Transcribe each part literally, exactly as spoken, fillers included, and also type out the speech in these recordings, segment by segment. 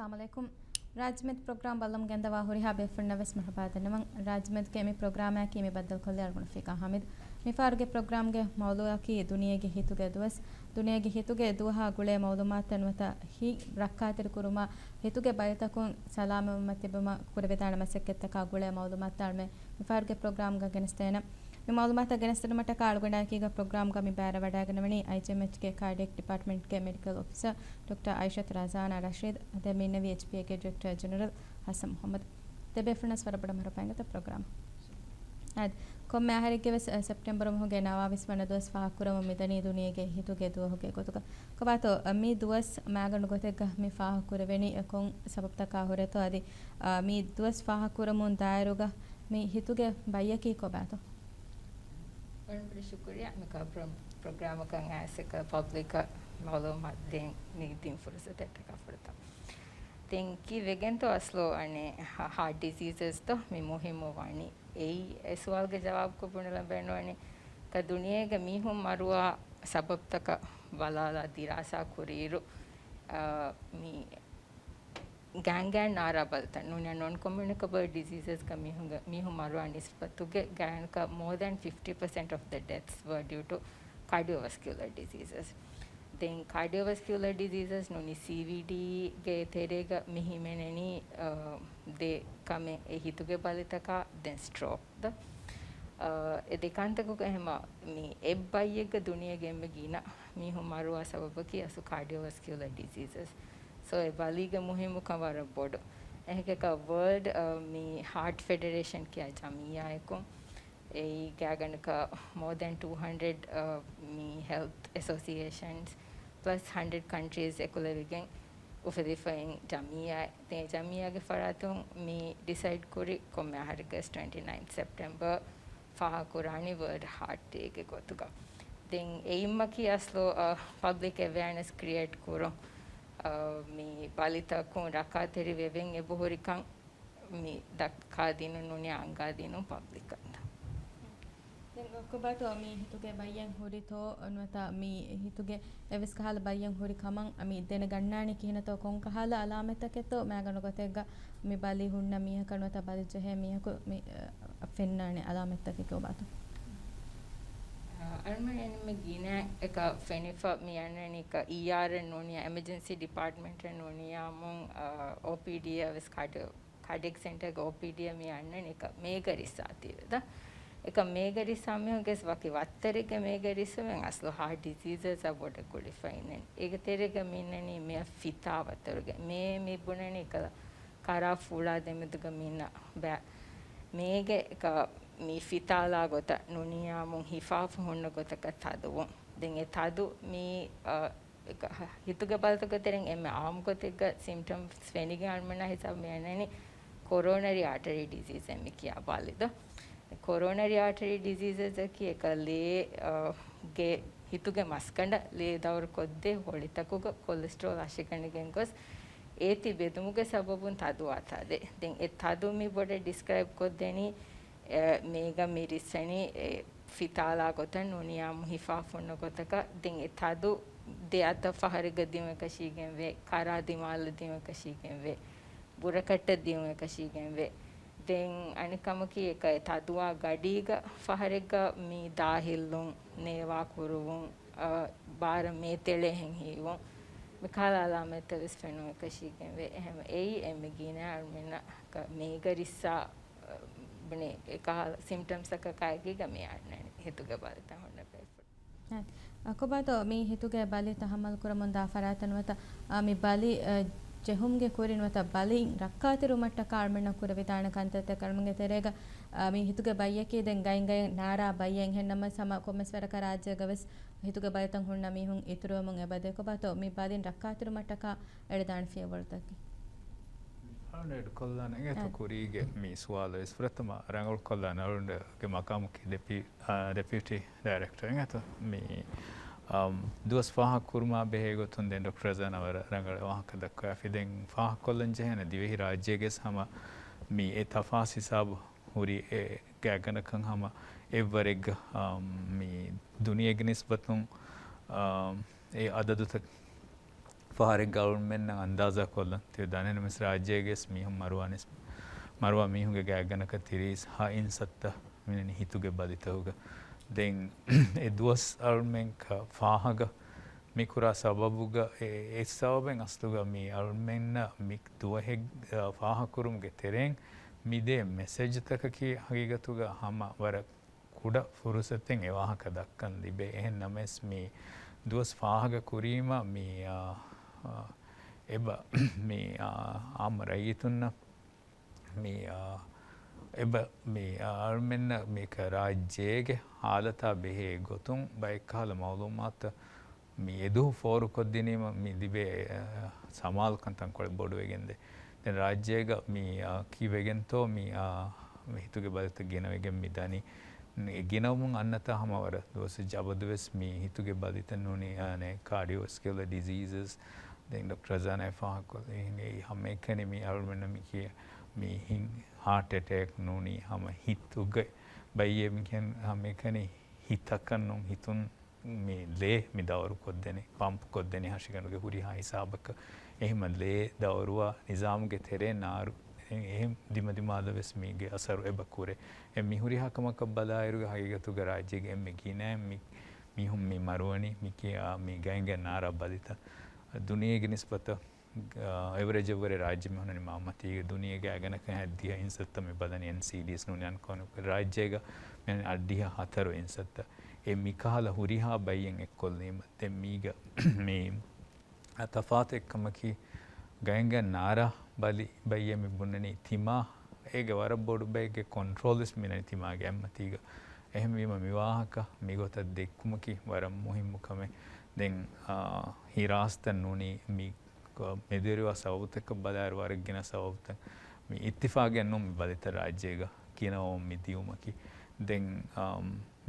އައްސަލާމު ޢަލައިކުމް. ރާއްޖެމެދު ޕްރޮގްރާމް ބައްލަމުން ގެންދަވާ ހުރިހާ ބޭފުޅުންނަށް ވެސް މަރުޙަބާ ދަންނަވަން. ރާއްޖެމެދުގެ މި ޕްރޮގްރާމަކީ މި ބައްދަލުކޮށްލީ އަޅުގަނޑު ރަފީޤާ ޙާމިދު. މިފަހަރުގެ ޕްރޮގްރާމްގެ މައުޟޫޢަކީ ދުނިޔޭގެ ހިތުގެ ދުވަސް. ދުނިޔޭގެ ހިތުގެ ދުވަހާ ގުޅޭ މައުލޫމާތުތައް ނުވަތަ ހިތް ރައްކާތެރިކުރުމާ، ހިތުގެ ބަލިތަކުން ސަލާމަތްވުމަށް ތިބުމަށް ކުރެވިދާނެ މަސައްކަތްތަކާ ގުޅޭ މައުލޫމާތުތައް އަޅުމެން މިފަހަރުގެ ޕްރޮގްރާމްގަ ގެނެސްދޭނަން. މި މައުލޫމާތަށް ގެނެސްދިނުމަށްޓަކާ އަޅުގަނޑާއެކީގަ ޕްރޮގްރާމްގަ މި ބައިވެރިވަޑައިގަންނަވަނީ އައިޖީއެމްއެޗްގެ ކާޑިއެކް ޑިޕާޓްމަންޓްގެ މެޑިކަލް އޮފިސަރ ޑޮކްޓަރ އައިޝަތު ރަޒާނާ ރަޝީދު. އަދި މި އިންނެވީ އެޗްޕީއޭގެ ޑިރެކްޓަރ ޖެނެރަލް ޙަސަން މުޙައްމަދު. ދެބޭފުޅުންނަށް ވަރަށް ބޮޑަށް މަރުޙަބާ އިނގޭތޯ ޕްރޮގްރާމަށް. އާދެ، ކޮންމެ އަހަރެއްގެ ވެސް، އަ، ސެޕްޓެމްބަރު މަހުގެ ނަވާވީސް ވަނަ ދުވަސް ފާހަގަކުރަމުން މިދަނީ ދުނިޔޭގެ ހިތުގެ ދުވަހުގެ ގޮތުގަ. ކޮބާތޯ، މި ދުވަސް މާގަނޑު ގޮތެއްގަ މި ފާހަގަކުރެވެނީ ކޮން ސަބަބުތަކާ ހުރެތޯ؟ އަދި، އާ، މި ދުވަސް ފާހަގަކުރަމުން ދާއިރުގަ މި ހިތުގެ ބައްޔަކީ ކޮބާތޯ؟ ވަރަށް ބޮޑަށް ޝުކުރިއްޔާ މިކާ ޕްރޮ-، ޕްރޮގްރާމަކަށް އައިސް އެކަ ޕަބްލިކަށް މައުލޫމާތު ދޭން މި ދިން ފުރުސަތަށްޓަކާ ފުރަތަމަ. ދެން ކީއްވެގެންތޯ އަސްލު އަނެއް ހާ-، ހާޓް ޑިޒީޒަސްތޯ މި މުހިއްމު ވަނީ؟ އެއީ އެ ސުވާލުގެ ޖަވާބުކޮށް ބުނެލަން ބޭނުންވަނީ، ކަ ދުނިޔޭގެ މީހުން މަރުވާ ސަބަބުތަކަށް ބަލާލާ ދިރާސާ ކުރިއިރު، އާ، މި ގާތްގާތް ނާރާ ބަލިތައް ނޫނީ ނޮން ކޮމިއުނިކަބަލް ޑިޒީޒަސްގަ މީހުންގެ، މީހުން މަރުވާ ނިސްބަތުގެ ގާތްގަނޑަކަށް more than fifty percent of the deaths were due to cardiovascular diseases. ދެން ކާޑިއޯވަސްކިއުލަރ ޑިޒީޒަސް ނޫނީ ސީވީޑީގެ ތެރޭގަ މި ހިމެނެނީ، އާ، ދެ ކަމެއް، އެ ހިތުގެ ބަލިތަކާ ދެން ސްޓްރޯކް ދ. އާ، އެ ދެ ކަންތަކުގަ އެހެމަ މި އެއް ބައްޔެއްގަ ދުނިޔޭގެ އެންމެ ގިނަ މީހުން މަރުވާ ސަބަބަކީ އަސްލު ކާޑިއޯވަސްކިއުލަރ ޑިޒީޒަސް. ސޯ އެ ބަލީގެ މުހިއްމުކަން ވަރަށް ބޮޑު. އެހެކަކަ ވަރލްޑް، އާ، މި ހާޓް ފެޑެރޭޝަން ކިޔާ ޖަމިއްޔާއެކު އެއީ ގާތްގަނޑަކަށް more than two hundred، އާ، މި ހެލްތް އެސޯސިއޭޝަންސް ޕްލަސް ހަންޑްރެޑް ކަންޓްރީޒް އެކުލެވިގެން އުފެދިފައި ޖަމިއްޔާ. ދެން ޖަމިއްޔާގެ ފަރާތުން މި ޑިސައިޑް ކުރި ކޮންމެ އަހަރެއްގަސް ޓްވެންޓީ ނައިން ސެޕްޓެމްބަރ ފާހަގަކުރާނީ ވަރލްޑް ހާޓް ޑޭގެ ގޮތުގަ. ދެން އެއިންމަކީ އަސްލު، އަ، ޕަބްލިކް އެވެއާނެސް ކްރިއޭޓް ކުރުން، އަ، މި ބަލިތަކުން ރައްކާތެރި ވެވެން އެބަހުރިކަން މި ދައްކާދިނުން ނޫނީ އަންގާދިނުން ޕަބްލިކަށް. ދެން ކޮބާތޯ މި ހިތުގެ ބައްޔެއް ހުރިތޯ ނުވަތަ މި ހިތުގެ އެއްވެސް ކަހަލަ ބައްޔެއް ހުރި ކަމަށް މި ދެނެގަންނާނީ ކިހިނެއްތޯ؟ ކޮން ކަހަލަ އަލާމަތްތަކެއްތޯ މާގަނޑު ގޮތެއްގަ މި ބަލި ހުންނަ މީހަކަށް ނުވަތަ ބަލި ޖެހޭ މީހަކު މި، އަ، ފެންނާނެ އަލާމަތްތަކެއް ކޮބާތޯ؟ އަ، އަޅުމެން އެންމެ ގިނަ އެކަ ފެނިފަ މި އަންނަނީ އެކަ އީއާރ ނޫނިޔާ އެމަޖެންސީ ޑިޕާޓްމަންޓް ނޫނިޔާމުން، އަ، އޯޕީޑީ އަވެސް ކާޑިއޯ ކާޑިއެކް ސެންޓަރގެ އޯޕީޑީއަށް މި އަންނަނީ އެކަ މޭގަ ރިއްސާތީވެ ދާ. އެކަ މޭގަ ރިއްސާ މީހުންގެ ވަކި ވައްތަރެއްގެ މޭގަ ރިއްސުމެއް އަސްލު ހާޓް ޑިޒީޒަސް އަށް ބޮޑަށް ގުޅިފައި އިންނަނީ. އޭގެ ތެރޭގަ މި އިންނަނީ މިއަށް ފިތާ ވައްތަރުގެ. މޭ މި ބުނަނީ އެކަލަ ކަރާ ފުޅާ ދެމެދުގަ މި އިންނަ ބައި. މޭގެ އެކަ މި ފިތާލާ ގޮތަށް ނޫނިޔާމުން ހިފާފަ ހުންނަ ގޮތަކަށް ތަދުވުން. ދެން އެ ތަދު މި، އަ، އެކަ ހިތުގެ ބަލިތަކުގެ ތެރެއިން އެންމެ އާއްމު ގޮތެއްގަ ސިމްޕްޓަމްސް ފެނިގެން އަޅުމެންނާ ހިސާބަށް މި އަންނަނީ ކޮރޯނަރީ އާޓަރީ ޑިޒީޒް އޭ މި ކިޔާ ބަލި ދޯ. ކޮރޯނަރީ އާޓަރީ ޑިޒީޒަކީ އެކަ ލޭ، އަ، ގެ ހިތުގެ މަސްގަނޑަށް ލޭ ދައުރު ކޮށްދޭ ހޮޅިތަކުގަ ކޮލެސްޓްރޯލް އަށިގަނެގެން ގޮސް އޭތި ބެދުމުގެ ސަބަބުން ތަދުވާ ތަދެއް. ދެން އެ ތަދު މި ބޮޑަށް ޑިސްކްރައިބް ކޮށްދެނީ އެ، މޭގަ މި ރިއްސަނީ، އެ، ފިތާލާ ގޮތަށް ނޫނިޔާމު ހިފާފަ ހުންނަ ގޮތަކަށް. ދެން އެ ތަދު ދެ އަތަށް ފަހަރެއްގަ ދިއުން އެކަށީގެންވޭ، ކަރާ ދިމާލަށް ދިއުން އެކަށީގެންވޭ، ބުރަކައްޓަށް ދިއުން އެކަށީގެންވޭ. ދެން އަނެއް ކަމަކީ އެކަ އެ ތަދުވާ ގަޑީގަ ފަހަރެއްގަ މި ދާހިއްލުން، ނޭވާ ކުރުވުން، އަ، ބާރަށް މޭތެޅޭހެން ހީވުން، މި ކަހަލަ އަލާމަތްތައް ވެސް ފެނުން އެކަށީގެންވޭ. އެހެން އެއީ އެންމެ ގިނަ އަޅުމެންނަށް މޭގަ ރިއްސާ ބުނެ އެކަހަލަ ސިމްޕްޓަމްސްތަކަކާއެކީގަ މި އަންނަނީ ހިތުގެ ބަލިތައް ހުންނަ ބޭފުޅުން. އަ، ކޮބާތޯ މި ހިތުގެ ބަލި ތަހައްމަލް ކުރަމުން ދާ ފަރާތަށް ނުވަތަ، އަ، މި ބަލި، އަ، ޖެހުމުގެ ކުރިން ނުވަތަ ބަލިން ރައްކާތެރިވުމަށްޓަކާ އަޅުމެންނަށް ކުރެވިދާނެ ކަންތައްތައް އަޅުމެންގެ ތެރޭގަ، އަ، މި ހިތުގެ ބައްޔަކީ ދެން ގައިން ގައިން ނާރާ ބައްޔެއް. އެހެންނަމަވެސް ހަމަ ކޮންމެސް ވަރަކަށް ރާއްޖޭގަ ވެސް ހިތުގެ ބަލިތައް ހުންނަ މީހުން އިތުރުވެމުން އެބަދޭ. ކޮބާތޯ މި ބަލިން ރައްކާތެރިވުމަށްޓަކާ އެޅިދާނެ ފިޔަވަޅުތަކެއް؟ އަޅުގަނޑު އެޑް ކޮށްލާނެ އިނގޭތޯ އާ. ކުރީގެ މި ސުވާލު ވެސް ފުރަތަމަ ރަނގަޅު ކޮށްލާނެ. އަޅުގަނޑުގެ މަޤާމަކީ ޑެޕި-، އާ، ޑެޕިއުޓީ ޑައިރެކްޓަރ އިނގޭތޯ މި، އަމް، ދުވަސް ފާހަގަ ކުރުމާ ބެހޭ ގޮތުން ދެން ޑޮކްޓަރ ރަޒާނާ ވަރަށް ރަނގަޅަށް ވާހަކަ ދައްކަވާފި. ދެން ފާހަގަ ކޮށްލަން ޖެހޭނެ ދިވެހި ރާއްޖޭގެސް ހަމަ މި އެ ތަފާސް ހިސާބު ހުރި އެ ގާތްގަނޑަކަށް ހަމަ އެއްވަރެއްގަ، އާ، މި ދުނިޔޭގެ ނިސްބަތުން، އާ، އެ އަދަދުތައް ފަހަރެއްގަ އަޅުމެންނަށް އަންދާޒާ ކޮށްލަން ތި ދަނެން މިސް ރާއްޖޭގެސް މީހުން މަރުވާނެސް، މަރުވާ މީހުންގެ ގާތްގަނޑަކަށް ތިރީސް ހަ އިންސައްތަ މިނަނީ ހިތުގެ ބަލިތަކުގަ. ދެން އެ ދުވަސް އަޅުމެން ކަ-، ފާހަގަ މި ކުރާ ސަބަބުގަ އެ، އެ ސަބަބެއް އަސްލުގަ މި އަޅުމެންނަށް މި ދުވަހެއް، އަ، ފާހަކުރުމުގެ ތެރެއިން މި ދޭ މެސެޖްތަކަކީ ހަގީގަތުގަ ހަމަ ވަރަށް ކުޑަ ފުރުސަތެއް އެ ވާހަކަ ދައްކަން ލިބޭ. އެހެން ނަމަވެސް މި ދުވަސް ފާހަގަ ކުރީމަ މި، އާ، އާ، އެބަ މި، އާ، އާއްމު ރައްޔިތުންނަށް މި، އާ، އެބަ މި، އާ، އަޅުމެންނަށް މި ކަ-، ރާއްޖޭގެ ހާލަތާ ބެހޭ ގޮތުން ބައެއްކަހަލަ މައުލޫމާތުތައް މި އެދުވަހު ފޯރުކޮށްދިނީމަ މި ލިބޭ، އާ، ސަމާލުކަން ތަންކޮޅެއް ބޮޑުވެގެންދޭ. ދެން ރާއްޖޭގަ މި، އާ، ކީއްވެގެންތޯ މި، އާ، މި ހިތުގެ ބަލިތައް ގިނަވެގެން މި ދަނީ. އެ ގިނަވުމުން އަންނަތާ ހަމަ ވަރަށް ދުވަސް އަބަދުވެސް މި ހިތުގެ ބަލިތައް ނޫނީ، އާނެ، ކާޑިއޯވެސްކިއުލަ ޑިޒީސަސް، ދެން ޑޮކްޓަރ ރަޒާނާ ފާހަގަކޮށް، އެ ހަމައެކަނި މި އަޅުމެންނަށް މި ކިޔާ މި ހި-، ހާޓް އެޓޭކް ނޫނީ ހަމަ ހިތުގެ ބައްޔެއް މި ކިޔަން ހަމައެކަނި ހިތަކަށް ނޫން ހިތުން މި ލޭ މި ދައުރު ކޮށްދެނީ، ޕަމްޕް ކޮށްދެނީ ހަށިގަނޑުގެ ހުރިހާ ހިސާބަކަށް. އެހެމަ ލޭ ދައުރުވާ ނިޒާމުގެ ތެރޭ ނާރު އެހެން ދިމަދިމާލަށް ވެސް މީގެ އަސަރު އެބަ ކުރޭ. އެ މި ހުރިހާ ކަމަކަށް ބަލާއިރުގަ ހަގީގަތުގަ ރާއްޖޭގެ އެންމެ ގިނައިން މި މީހުން މި މަރުވަނީ މި ކިޔާ މި ގައިންގަ ނާރާ ބަލިތައް. ދުނިޔޭގެ ނިސްބަތަށް އެވަރެޖަށްވުރެ ރާއްޖެ މި ހުންނަނީ މާ މަތީގަ ދުނިޔޭގެ އަގަނަކަށް ހަތްދިހަ އިންސައްތަ މި ބަލަނީ އެންސީޑީސް ނޫނީ އަންކޯނިކަލް. ރާއްޖޭގަ މި އަށްޑިހަ ހަތަރު އިންސައްތަ. އެ މިކަހަލަ ހުރިހާ ބައްޔެއް އެއްކޮށްލީމަ ދެން މީގަ މި ތަފާތު އެއްކަމަކީ ގައިންގަ ނާރާ ބަލި ބައްޔެއް މި ބުންނަނީ ތިމާ އޭގެ ވަރަށް ބޮޑު ބައެއްގެ ކޮންޓްރޯލްވެސް މިނަނީ ތިމާގެ އެއްމަތީގަ. އެހެންވީމަ މި ވާހަކަ މިގޮތަށް ދެއްކުމަކީ ވަރަށް މުހިއްމު ކަމެއް. ދެން، އާ، ހިރާސްތައް ނޫނީ މި މެދުވެރިވާ ސަބަބުތަކަށް ބަލާއިރު ވަރަށް ގިނަ ސަބަބުތައް މި އިއްތިފާގެއް ނޫން މި ބަލިތައް ރާއްޖޭގަ ގިނަވަމުން މި ދިއުމަކީ. ދެން، އާ،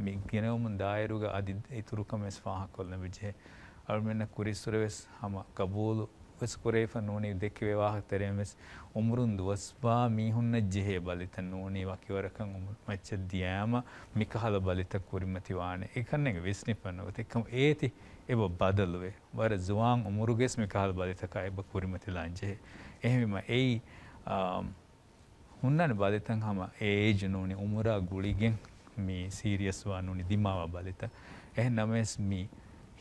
މި ގިނަވަމުން ދާއިރުގަ އަދި އިތުރުކަމެއް ވެސް ފާހަގަކޮށްލަން ވެއްޖެ. އަޅުމެންނަށް ކުރީއްސުރެ ވެސް ހަމަ ގަބޫލު ވެސް ކުރެވިފަ ނޫނީ ދެއްކެވޭ ވާހަކަ ތެރެއިން ވެސް އުމުރުން ދުވަސްވާ މީހުންނަށް ޖެހޭ ބަލިތައް ނޫނީ ވަކިވަރަކަށް އުމުރު މައްޗަށް ދިޔާމަ މިކަހަލަ ބަލިތައް ކުރިމަތިވާނެ. އެކަންނޭނގެ ވިސްނިފަ ނުވަތަ އެކަމަ އޭތި އެބަ ބަދަލުވޭ. ވަރަށް ޒުވާން އުމުރުގައި ވެސް މިކަހަލަ ބަލިތަކާ އެބަ ކުރިމަތިލާން ޖެހޭ. އެހެންވީމަ އެއީ، އާ، ހުންނަން ބަލިތައް ހަމަ އޭޖް ނޫނީ އުމުރާ ގުޅިގެން މި ސީރިއަސްވާ ނޫނީ ދިމާވާ ބަލިތައް. އެހެން ނަމަވެސް މި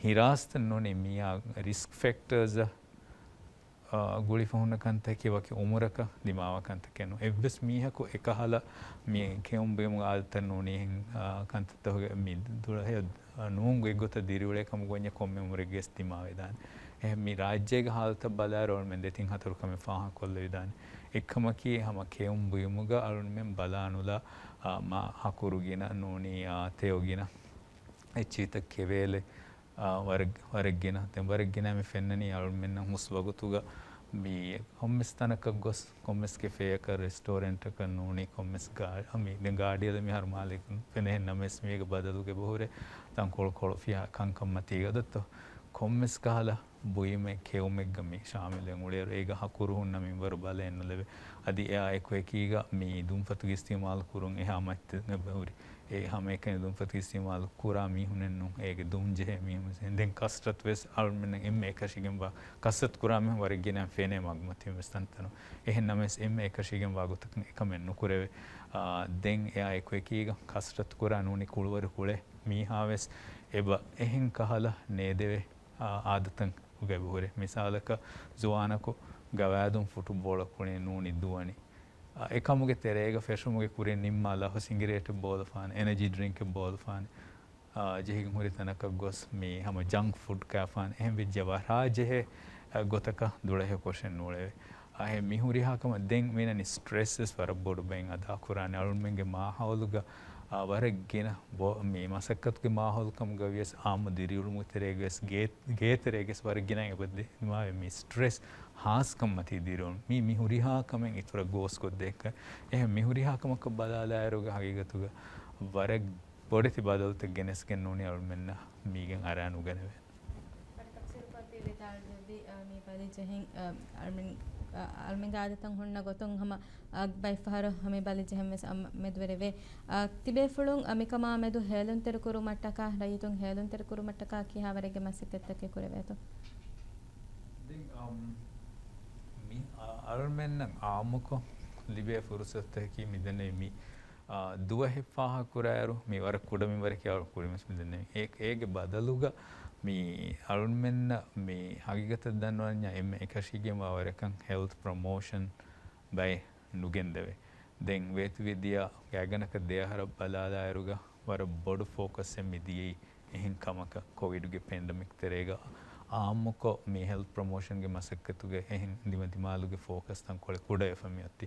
ހިރާސްތައް ނޫނީ މިއާ ރިސްކް ފެކްޓަރސް، އާ، ގުޅިފަ ހުންނަ ކަންތަކެއް ވަކި އުމުރަކަށް ދިމާވާ ކަންތަކެއް ނޫން. އެއްވެސް މީހަކު އެކަހަލަ މި ކެއުން ބުއިމުގެ އާދަތައް ނޫނީ އެހެން، އާ، ކަންތައްތަކުގެ މި ދުޅަހެޔޮ ނޫން ގޮތްގޮތަށް ދިރިއުޅޭ ކަމަށް އޮންޏެ ކޮންމެ އުމުރެއްގެސް ދިމާވެދާނެ. އެހެން މި ރާއްޖޭގެ ހާލަތަށް ބަލާއިރު އަޅުމެން ދެތިން ހަތަރު ކަމެއް ފާހަގަކޮށްލެވިދާނެ. އެއްކަމަކީ ހަމަ ކެއުން ބުއިމުގަ އަޅުމެން ބަލާނުލާ، އާ، މާ ހަކުރު ގިނަ ނޫނީ، އާ، ތެޔޮ ގިނަ އެއްޗިހިތައް ކެވޭލެ، އާ، ވަރަށް، ވަރަށް ގިނަ. ދެން ވަރަށް ގިނަ މި ފެންނަނީ އަޅުމެންނަށް ހުސް ވަގުތުގަ މި ކޮންމެސް ތަނަކަށް ގޮސް، ކޮންމެސް ކެފޭއަކަށް، ރެސްޓޯރެންޓަކަށް ނޫނީ ކޮންމެސް ގާ-، މި ދެން ގާޑިއަލަ މިހާރު މާލޭކުން ފެނޭ ނަމަވެސް މީގެ ބަދަލުގެ ބަހުރެ ތަންކޮޅު ކޮޅު ފިޔާ ކަންކަން މަތީގަ ދޮއްތޯ. ކޮންމެސް ކަހަލަ ބުއިމެއް ކެއުމެއްގަ މި ޝާމިލެއް އުޅޭއިރު އޭގަ ހަކުރު ހުންނަ މިންވަރު ބަލައެއް ނުލެވޭ. އަދި އެއާ އެކުއެކީގަ މި ދުންފަތުގެ އިސްތިއުމާލު ކުރުން އެހާ މައްޗަށް ހުރި އެ ހަމައެކަނި ދުންފަތުގެ އިސްތިއުމާލު ކުރާ މީހުނެއް ނޫން. އޭގެ ދުން ޖެހޭ މީހުން ވެސް. ދެން ކަސްރަތު ވެސް އަޅުމެންނަށް އެންމެ އެކަށީގެންވާ، ކަސްރަތު ކުރާ މީހުން ވަރަށް ގިނަ ފެނޭ މަގުމަތިން ވެސް ތަންތަނު. އެހެން ނަމަވެސް އެންމެ އެކަށީގެންވާ ގޮތަކަށް އެކަމެއް ނުކުރެވޭ. އާ، ދެން އެއާ އެކުއެކީގަ ކަސްރަތު ކުރާ ނޫނީ ކުޅުވަރު ކުޅޭ މީހާ ވެސް އެބަ އެހެން ކަހަލަ ނޭދެވޭ، އާ، އާދަތައް ގައިބު ހުރޭ. މިސާލަކަށް ޒުވާނަކު ގަވާއިދުން ފުޓުބޯޅަ ކުޅެން ނޫނީ ދުވަނީ. އާ، އެކަމުގެ ތެރޭގަ ފެށުމުގެ ކުރިން ނިންމާ ލަހު ސިނގިރޭޓެއް ބޯލަފާނެ، އެނަޖީ ޑްރިންކެއް ބޯލަފާނެ. އާ، ޖެހިގެން ހުރި ތަނަކަށް ގޮސް މި ހަމަ ޖަންކް ފުޑް ކާފާނެ. އެހެން ވެއްޖެ ވަރާ ޖެހޭ، އާ، ގޮތަކަށް ދުޅަހެޔޮ ކޮށެއް ނޫޅެވޭ. އާ، އެ މި ހުރިހާ ކަމަށް ދެން މިނަނީ ސްޓްރެސް ވެސް ވަރަށް ބޮޑު ބައިން އަދާކުރާނެ. އަޅުމެންގެ މާހައުލުގަ، އާ، ވަރަށް ގިނަ ބޮ-، މި މަސައްކަތުގެ މާހައުލު ކަމުގަ ވިޔަސް އާއްމު ދިރިއުޅުމުގެ ތެރޭގަ ވެސް ގޭ-، ގޭތެރޭގަ ވެސް ވަރަށް ގިނަ އެބަ ދިމާވެ މި ސްޓްރެސް ހާސްކަން މަތީ ދިރިއުޅުން. މީ މި ހުރިހާ ކަމެއް އިތުރަށް ގޯސްކޮށްދޭކަށް. އެހެން މި ހުރިހާ ކަމަކަށް ބަލާލާއިރުގަ ހަގީގަތުގަ ވަރަށް ބޮޑެތި ބަދަލުތައް ގެނެސްގެން ނޫނީ އަޅުމެންނަށް މީގެން އަރާ ނުގަނެވޭ. ވަރަށް ތަފްސީލުކޮށް ތި ވިދާޅުވި، އަ، މި ބަލި ޖެހެން، އަ، އަޅުމެން، އަ، އަޅުމެންގެ އާދަތައް ހުންނަ ގޮތުން ހަމަ، އަ، ބައެއްފަހަރު ހަމަ ބަލި ޖެހެން ވެސް އަ، މެދުވެރެވޭ. އަ، ތިބޭފުޅުން، އަ، މިކަމާ މެދު ހޭލުންތެރިކުރުމަށްޓަކާ، ރައްޔިތުން ހޭލުންތެރިކުރުމަށްޓަކާ ކިހާވަރެއްގެ މަސައްކަތްތަކެއް ކުރެވޭތޯ؟ ދެން އަޅުމެންނަށް އާއްމުކޮށް ލިބޭ ފުރުސަތުތަކަކީ މިދެންނެވި މި، އާ، ދުވަހެއް ފާހަގަކުރާއިރު މި ވަރަށް ކުޑަމިންވަރަކީ އަޅު ކުރިމަސް މިދެންނެވި. އޭ، އޭގެ ބަދަލުގަ މި އަޅުމެންނަށް މި ހަގީގަތަށް ދަންނަވަންޏާ އެންމެ އެކަށީގެންވާ ވަރަކަށް ހެލްތް ޕްރޮމޯޝަން ބައެއް ނުގެންދެވޭ. ދެން ވޭތުވެދިޔަ ގާތްގަނޑަކަށް ދެއަހަރަށް ބަލާލާއިރުގަ ވަރަށް ބޮޑު ފޯކަސްއެއް މި ދިޔައީ އެހެން ކަމަކަށް. ކޮވިޑުގެ ޕެންޑެމިކް ތެރޭގަ އާއްމުކޮށް މި ހެލްތް ޕްރޮމޯޝަންގެ މަސައްކަތުގަ އެހެން ދިމަދިމާލުގެ ފޯކަސް ތަންކޮޅެއް ކުޑަވެފަ މިއޮތީ.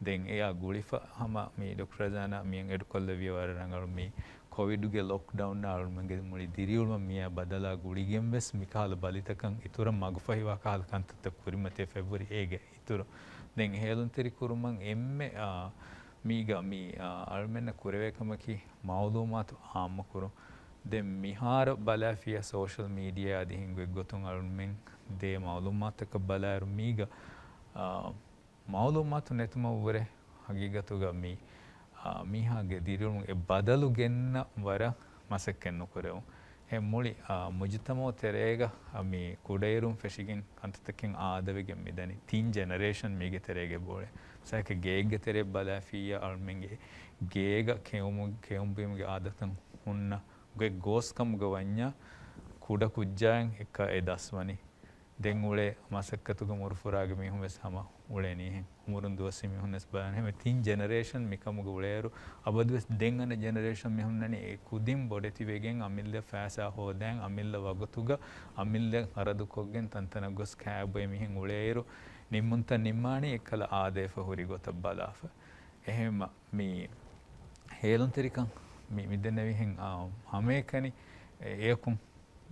ދެން އެއާ ގުޅިފަ ހަމަ މި ޑޮކްޓަރ ރަޒާނާ މިއަށް އެޑުކޮށްލެވިޔަ ވަރަށް ރަނގަޅު މި ކޮވިޑުގެ ލޮކްޑައުންއާ އަޅުމެންގެ މުޅި ދިރިއުޅުމަށް މިއާ ބަދަލާ ގުޅިގެން ވެސް މިކަހަލަ ބަލިތަކަށް އިތުރަށް މަގުފަހިވާ ކަހަލަ ކަންތައްތައް ކުރިމަތިވެފައިވަރި އޭގެ އިތުރު. ދެން ހޭލުންތެރި ކުރުމަށް އެންމެ، އާ، މީގަ މި، އާ، އަޅުމެންނަށް ކުރެވޭ ކަމަކީ މައުލޫމާތު އާއްމުކުރުން. ދެން މިހާރު ބަލާފިޔާ ސޯޝަލް މީޑިއާ އަދި ހިނގު އެއްގޮތުން އަޅުމެން ދޭ މައުލޫމާތަކަށް ބަލާއިރު މީގަ، އާ، މައުލޫމާތު ނެތުމަށްވުރެ ހަގީގަތުގަ މި، އާ، މީހާގެ ދިރިއުޅުމުގެ ބަދަލު ގެންނަ ވަރަށް މަސައްކަތް ނުކުރެވުން. އެ މުޅި، އާ، މުޖުތަމައު ތެރޭގަ، އާ، މި ކުޑައިރުން ފެށިގެން ކަންތައްތަކެއް އާދަވެގެން މިދަނީ. ތިން ޖެނެރޭޝަން މީގެ ތެރޭގަ ބޯޅެ. މިސާލަކަށް ގޭގެ ތެރޭ ބަލާފިއްޔާ އަޅުމެންގެ ގޭގަ ކެއުމު-، ކެއުންބުއިމުގެ އާދަތައް ހުންނަ ގޮތް ގޯސް ކަމުގަ ވަންޏާ ކުޑަ ކުއްޖާއިން އެއްކާ އެ ދަސްވަނީ. ދެން އުޅޭ މަސައްކަތުގެ މުރުފުރާގެ މީހުން ވެސް ހަމަ އުޅޭނީ އެހެން. އުމުރުން ދުވަސްވީ މީހުން ވެސް ބަލާނެ. ހަމަ ތިން ޖެނެރޭޝަން މިކަމުގަ އުޅޭއިރު، އަބަދުވެސް ދެން އަންނަ ޖެނެރޭޝަން މީހުންނަނީ އެ ކުދިން ބޮޑެތިވެގެން އަމިއްލަ ފައިސާ ހޯދައިން، އަމިއްލަ ވަގުތުގަ އަމިއްލަ ހަރަދުކޮށްގެން ތަންތަނަށް ގޮސް ކާބޮއެ މިހެން އުޅޭއިރު، ނިންމުންތައް ނިންމާނީ އެއްކަލަ އާދަވެފަ ހުރި ގޮތަށް ބަލާފަ. އެހެންމަ މި ހޭލުންތެރިކަން މި، މިދެންނެވިހެން، އާ، ހަމައެކަނި އެ-، އެޔަކުން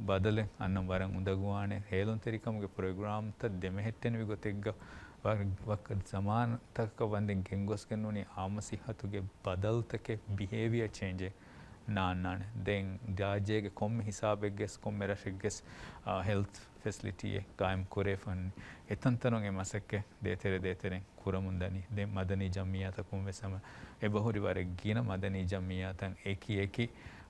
ބަދަލެއް އަންނަން ވަރަށް އުނދަގޫވާނެ. ހޭލުންތެރިކަމުގެ ޕްރޮގްރާމްތައް ދެމެހެއްޓެނިވި ގޮތެއްގަ ވަ-، ވަ-، ޒަމާންތަކަކަށް ވަންދެން ގެންގޮސްގެން ނޫނީ އާއްމު ސިއްހަތުގެ ބަދަލުތަކެއް، ބިހޭވިއަ ޗޭންޖެއް ނާންނާނެ. ދެން ރާއްޖޭގެ ކޮންމެ ހިސާބެއްގެސް، ކޮންމެ ރަށެއްގެސް، އާ، ހެލްތް ފެސިލިޓީއެއް ގާއިމް ކުރެވިފަ އޮންނަނީ. އެތަންތަނުން އެ މަސައްކަތް ދޭތެރެ ދޭތެރެން ކުރަމުން ދަނީ. ދެން މަދަނީ ޖަމްއިއްޔާތަކުން ވެސް ހަމަ އެބަހުރި ވަރަށް ގިނަ މަދަނީ ޖަމްއިއްޔާތަށް އެކި އެކި،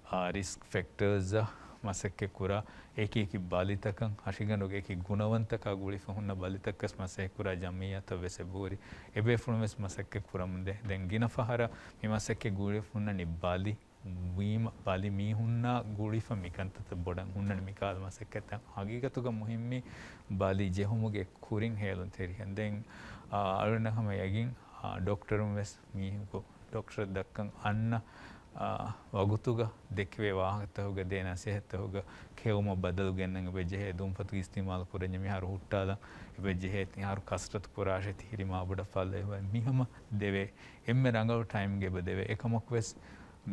އާ، ރިސްކް ފެކްޓާސްއަށް މަސައްކަތް ކުރާ، އެކި އެކި ބަލިތަކަށް، ހަށިގަނޑުގެ އެކި ގުނަވަންތަކާ ގުޅިފަ ހުންނަ ބަލިތަކަށް މަސައްކަތް ކުރާ ޖަމްއިއްޔާތައް ވެސް އެބަހުރި. އެބޭފުޅުން ވެސް މަސައްކަތް ކުރަމުންދޭ. ދެން ގިނަ ފަހަރަށް މި މަސައްކަތް ގުޅިފަ ހުންނަނީ ބަލި ވީމަ، ބަލި މީހުންނާ ގުޅިފަ މިކަންތައްތައް ބޮޑަށް ހުންނަނީ މިކަހަލަ މަސައްކަތްތައް. ހަގީގަތުގަ މުހިއްމީ ބަލި ޖެހުމުގެ ކުރިން ހޭލުންތެރިކަން. ދެން، އާ، އަޅުގަނޑަށް ހަމަ ޔަގީން، އާ، ޑޮކްޓަރުން ވެސް މީހަކު ޑޮކްޓަރަށް ދައްކަން އަންނަ، އާ، ވަގުތުގަ ދެކެވޭ ވާހަކަތަކުގަ ދޭ ނަސޭހަތްތަކުގަ ކެއުމަށް ބަދަލު ގެންނަން އެބަޖެހޭ. ދުންފަތުގެ އިސްތިއުމާލު ކުރަންޏާ މިހާރު ހުއްޓާލަން އެބަޖެހޭ. މިހާރު ކަސްރަތު ކުރާށޭ ތިހިރީ މާބޮޑަށް ފައްލަވެ މިހަމަ ދެވޭ. އެންމެ ރަނގަޅު ޓައިމްގަ އެބަ ދެވޭ. އެކަމަކުވެސް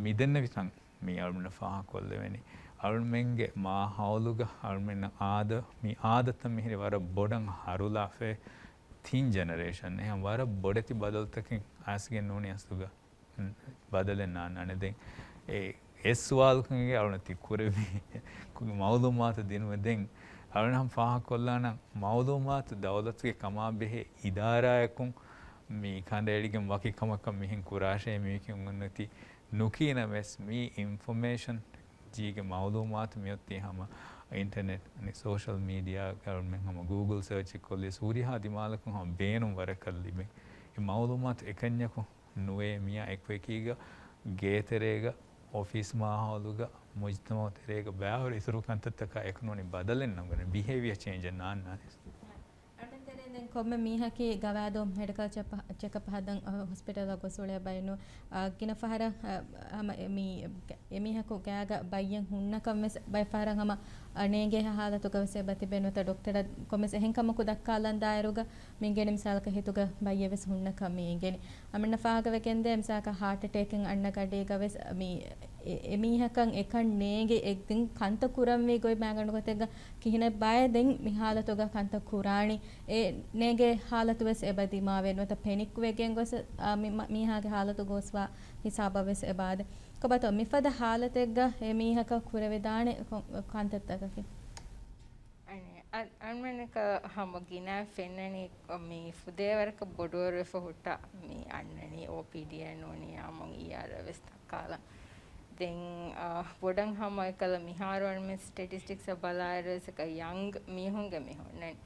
މިދެންނެވިކަން މި އަޅުގަނޑަށް ފާހަގަކޮށްލެވެނީ. އަޅުމެންގެ މާހައުލުގަ އަޅުމެންނަށް އާދަ، މި އާދަތައް މިހިރީ ވަރަށް ބޮޑަށް ހަރުލާފައި ތިން ޖެނެރޭޝަން. އެހެން ވަރަށް ބޮޑެތި ބަދަލުތަކެއް އައިސްގެން ނޫނީ އަސްލުގަ، އުން، ބަދަލެއް ނާންނާނެ. ދެން އެ، އެ ސުވާލުކަން އަޅުގަނޑު ތި ކުރެއްވި މައުލޫމާތު ދިނުމަށް ދެން އަޅުގަނޑު ހަމަ ފާހަގަކޮށްލާނަން މައުލޫމާތު ދައުލަތުގެ ކަމާ ބެހޭ އިދާރާއަކުން މި ކަނޑައެޅިގެން ވަކި ކަމަކަށް މިހެން ކުރާށޭ މި ކިޔުން އޮންނަތީ. ނުކިޔަނަމަވެސް މި އިންފޮމޭޝަން ޖީގެ މައުލޫމާތު މިއޮތީ ހަމަ އިންޓަރނެޓް، އަނެއް ސޯޝަލް މީޑިއާ އަޅުމެން ހަމަ ގޫގުލް ސަރޗެއް ކޮށްލިޔަސް ހުރިހާ ދިމާލަކުން ހަމަ ބޭނުން ވަރަކަށް ލިބޭ. އެ މައުލޫމާތު އެކަންޏަކު ނުވޭ މިއާ އެކުއެކީގަ ގޭތެރޭގަ އޮފީސް މާހައުލުގަ މުޖްތަމައު ތެރޭގަ ބައިވަރު އިތުރު ކަންތައްތަކާ އެކު ނޫނީ ބަދަލެއް ނަންގަނެ ބިހޭވިއަ ޗޭންޖެއް ނާންނާނެ. އަޅުމެން ތެރެއިން ދެން ކޮންމެ މީހަކީ ގަވާއިދު މެޑިކަލް ޗެކް-، ޗެކަޕް ހަދަން، އަ، ހޮސްޕިޓަލަށް ގޮސް އުޅޭ ބައެއް ނޫން. އަ، ގިނަ ފަހަރަށް، އަ، ހަމަ އެ މީ، އެމީހަކު ގާގަ ބައްޔެއް ހުންނަކަން ވެސް ބައެއް ފަހަރަށް ހަމަ، އަ، ނޭނގޭ ހާލަތުގަ ވެސް އެބަ ތިބެން ނުވަތަ ޑޮކްޓަރަށް ކޮންމެސް އެހެން ކަމަކު ދައްކާލަން ދާއިރުގަ މި އިނގޭނެ މިސާލަކަށް ހިތުގަ ބައްޔެއް ވެސް ހުންނަކަން މި އިނގޭނެ. އަމިއްލަ ފާހަގަވެގެންދޭ މިސާލަކަށް ހާޓް އެޓޭކެއް އަންނަ ގަޑީގަ ވެސް މި އެ-، އެމީހަކަށް އެކަން ނޭނގެ އެ ދެން ކަންތައް ކުރަންވީ ގޮތް މައިގަނޑު ގޮތެއްގަ ކިހިނެއް ބައެއް ދެން މި ހާލަތުގަ ކަންތައް ކުރާނީ. އެ ނޭނގޭ ހާލަތު ވެސް އެބަ ދިމާވޭ ނުވަތަ ޕެނިކް ވެގެން ގޮސް، އާ، މި-، މަ-، މީހާގެ ހާލަތު ގޯސްވާ ހިސާބަށް ވެސް އެބަ އާދޭ. ކޮބާތޯ މިފަދަ ހާލަތެއްގަ އެ މީހަކަށް ކުރެވިދާނެ ކޮ-، ކަންތައްތަކަކީ؟ އަނެއް، އަ-، އަންމެނަކަށް ހަމަ ގިނަ ފެންނަނީ މި ފުދޭވަރަކަށް ބޮޑުވަރުވެފަ ހުއްޓާ މި އަންނަނީ އޯޕީޑީއެއް ނޫނީ އާއްމު އީއާރަށް ވެސް ދައްކާލަން. ދެން، އާ، ބޮޑަށް ހަމަ އެކަލަ މިހާރު އަންމެ ސްޓެޓިސްޓިކްސް އަށް ބަލާއިރު ވެސް އެކަ ޔަންގް މީހުންގެ މި ހުންނަނީ.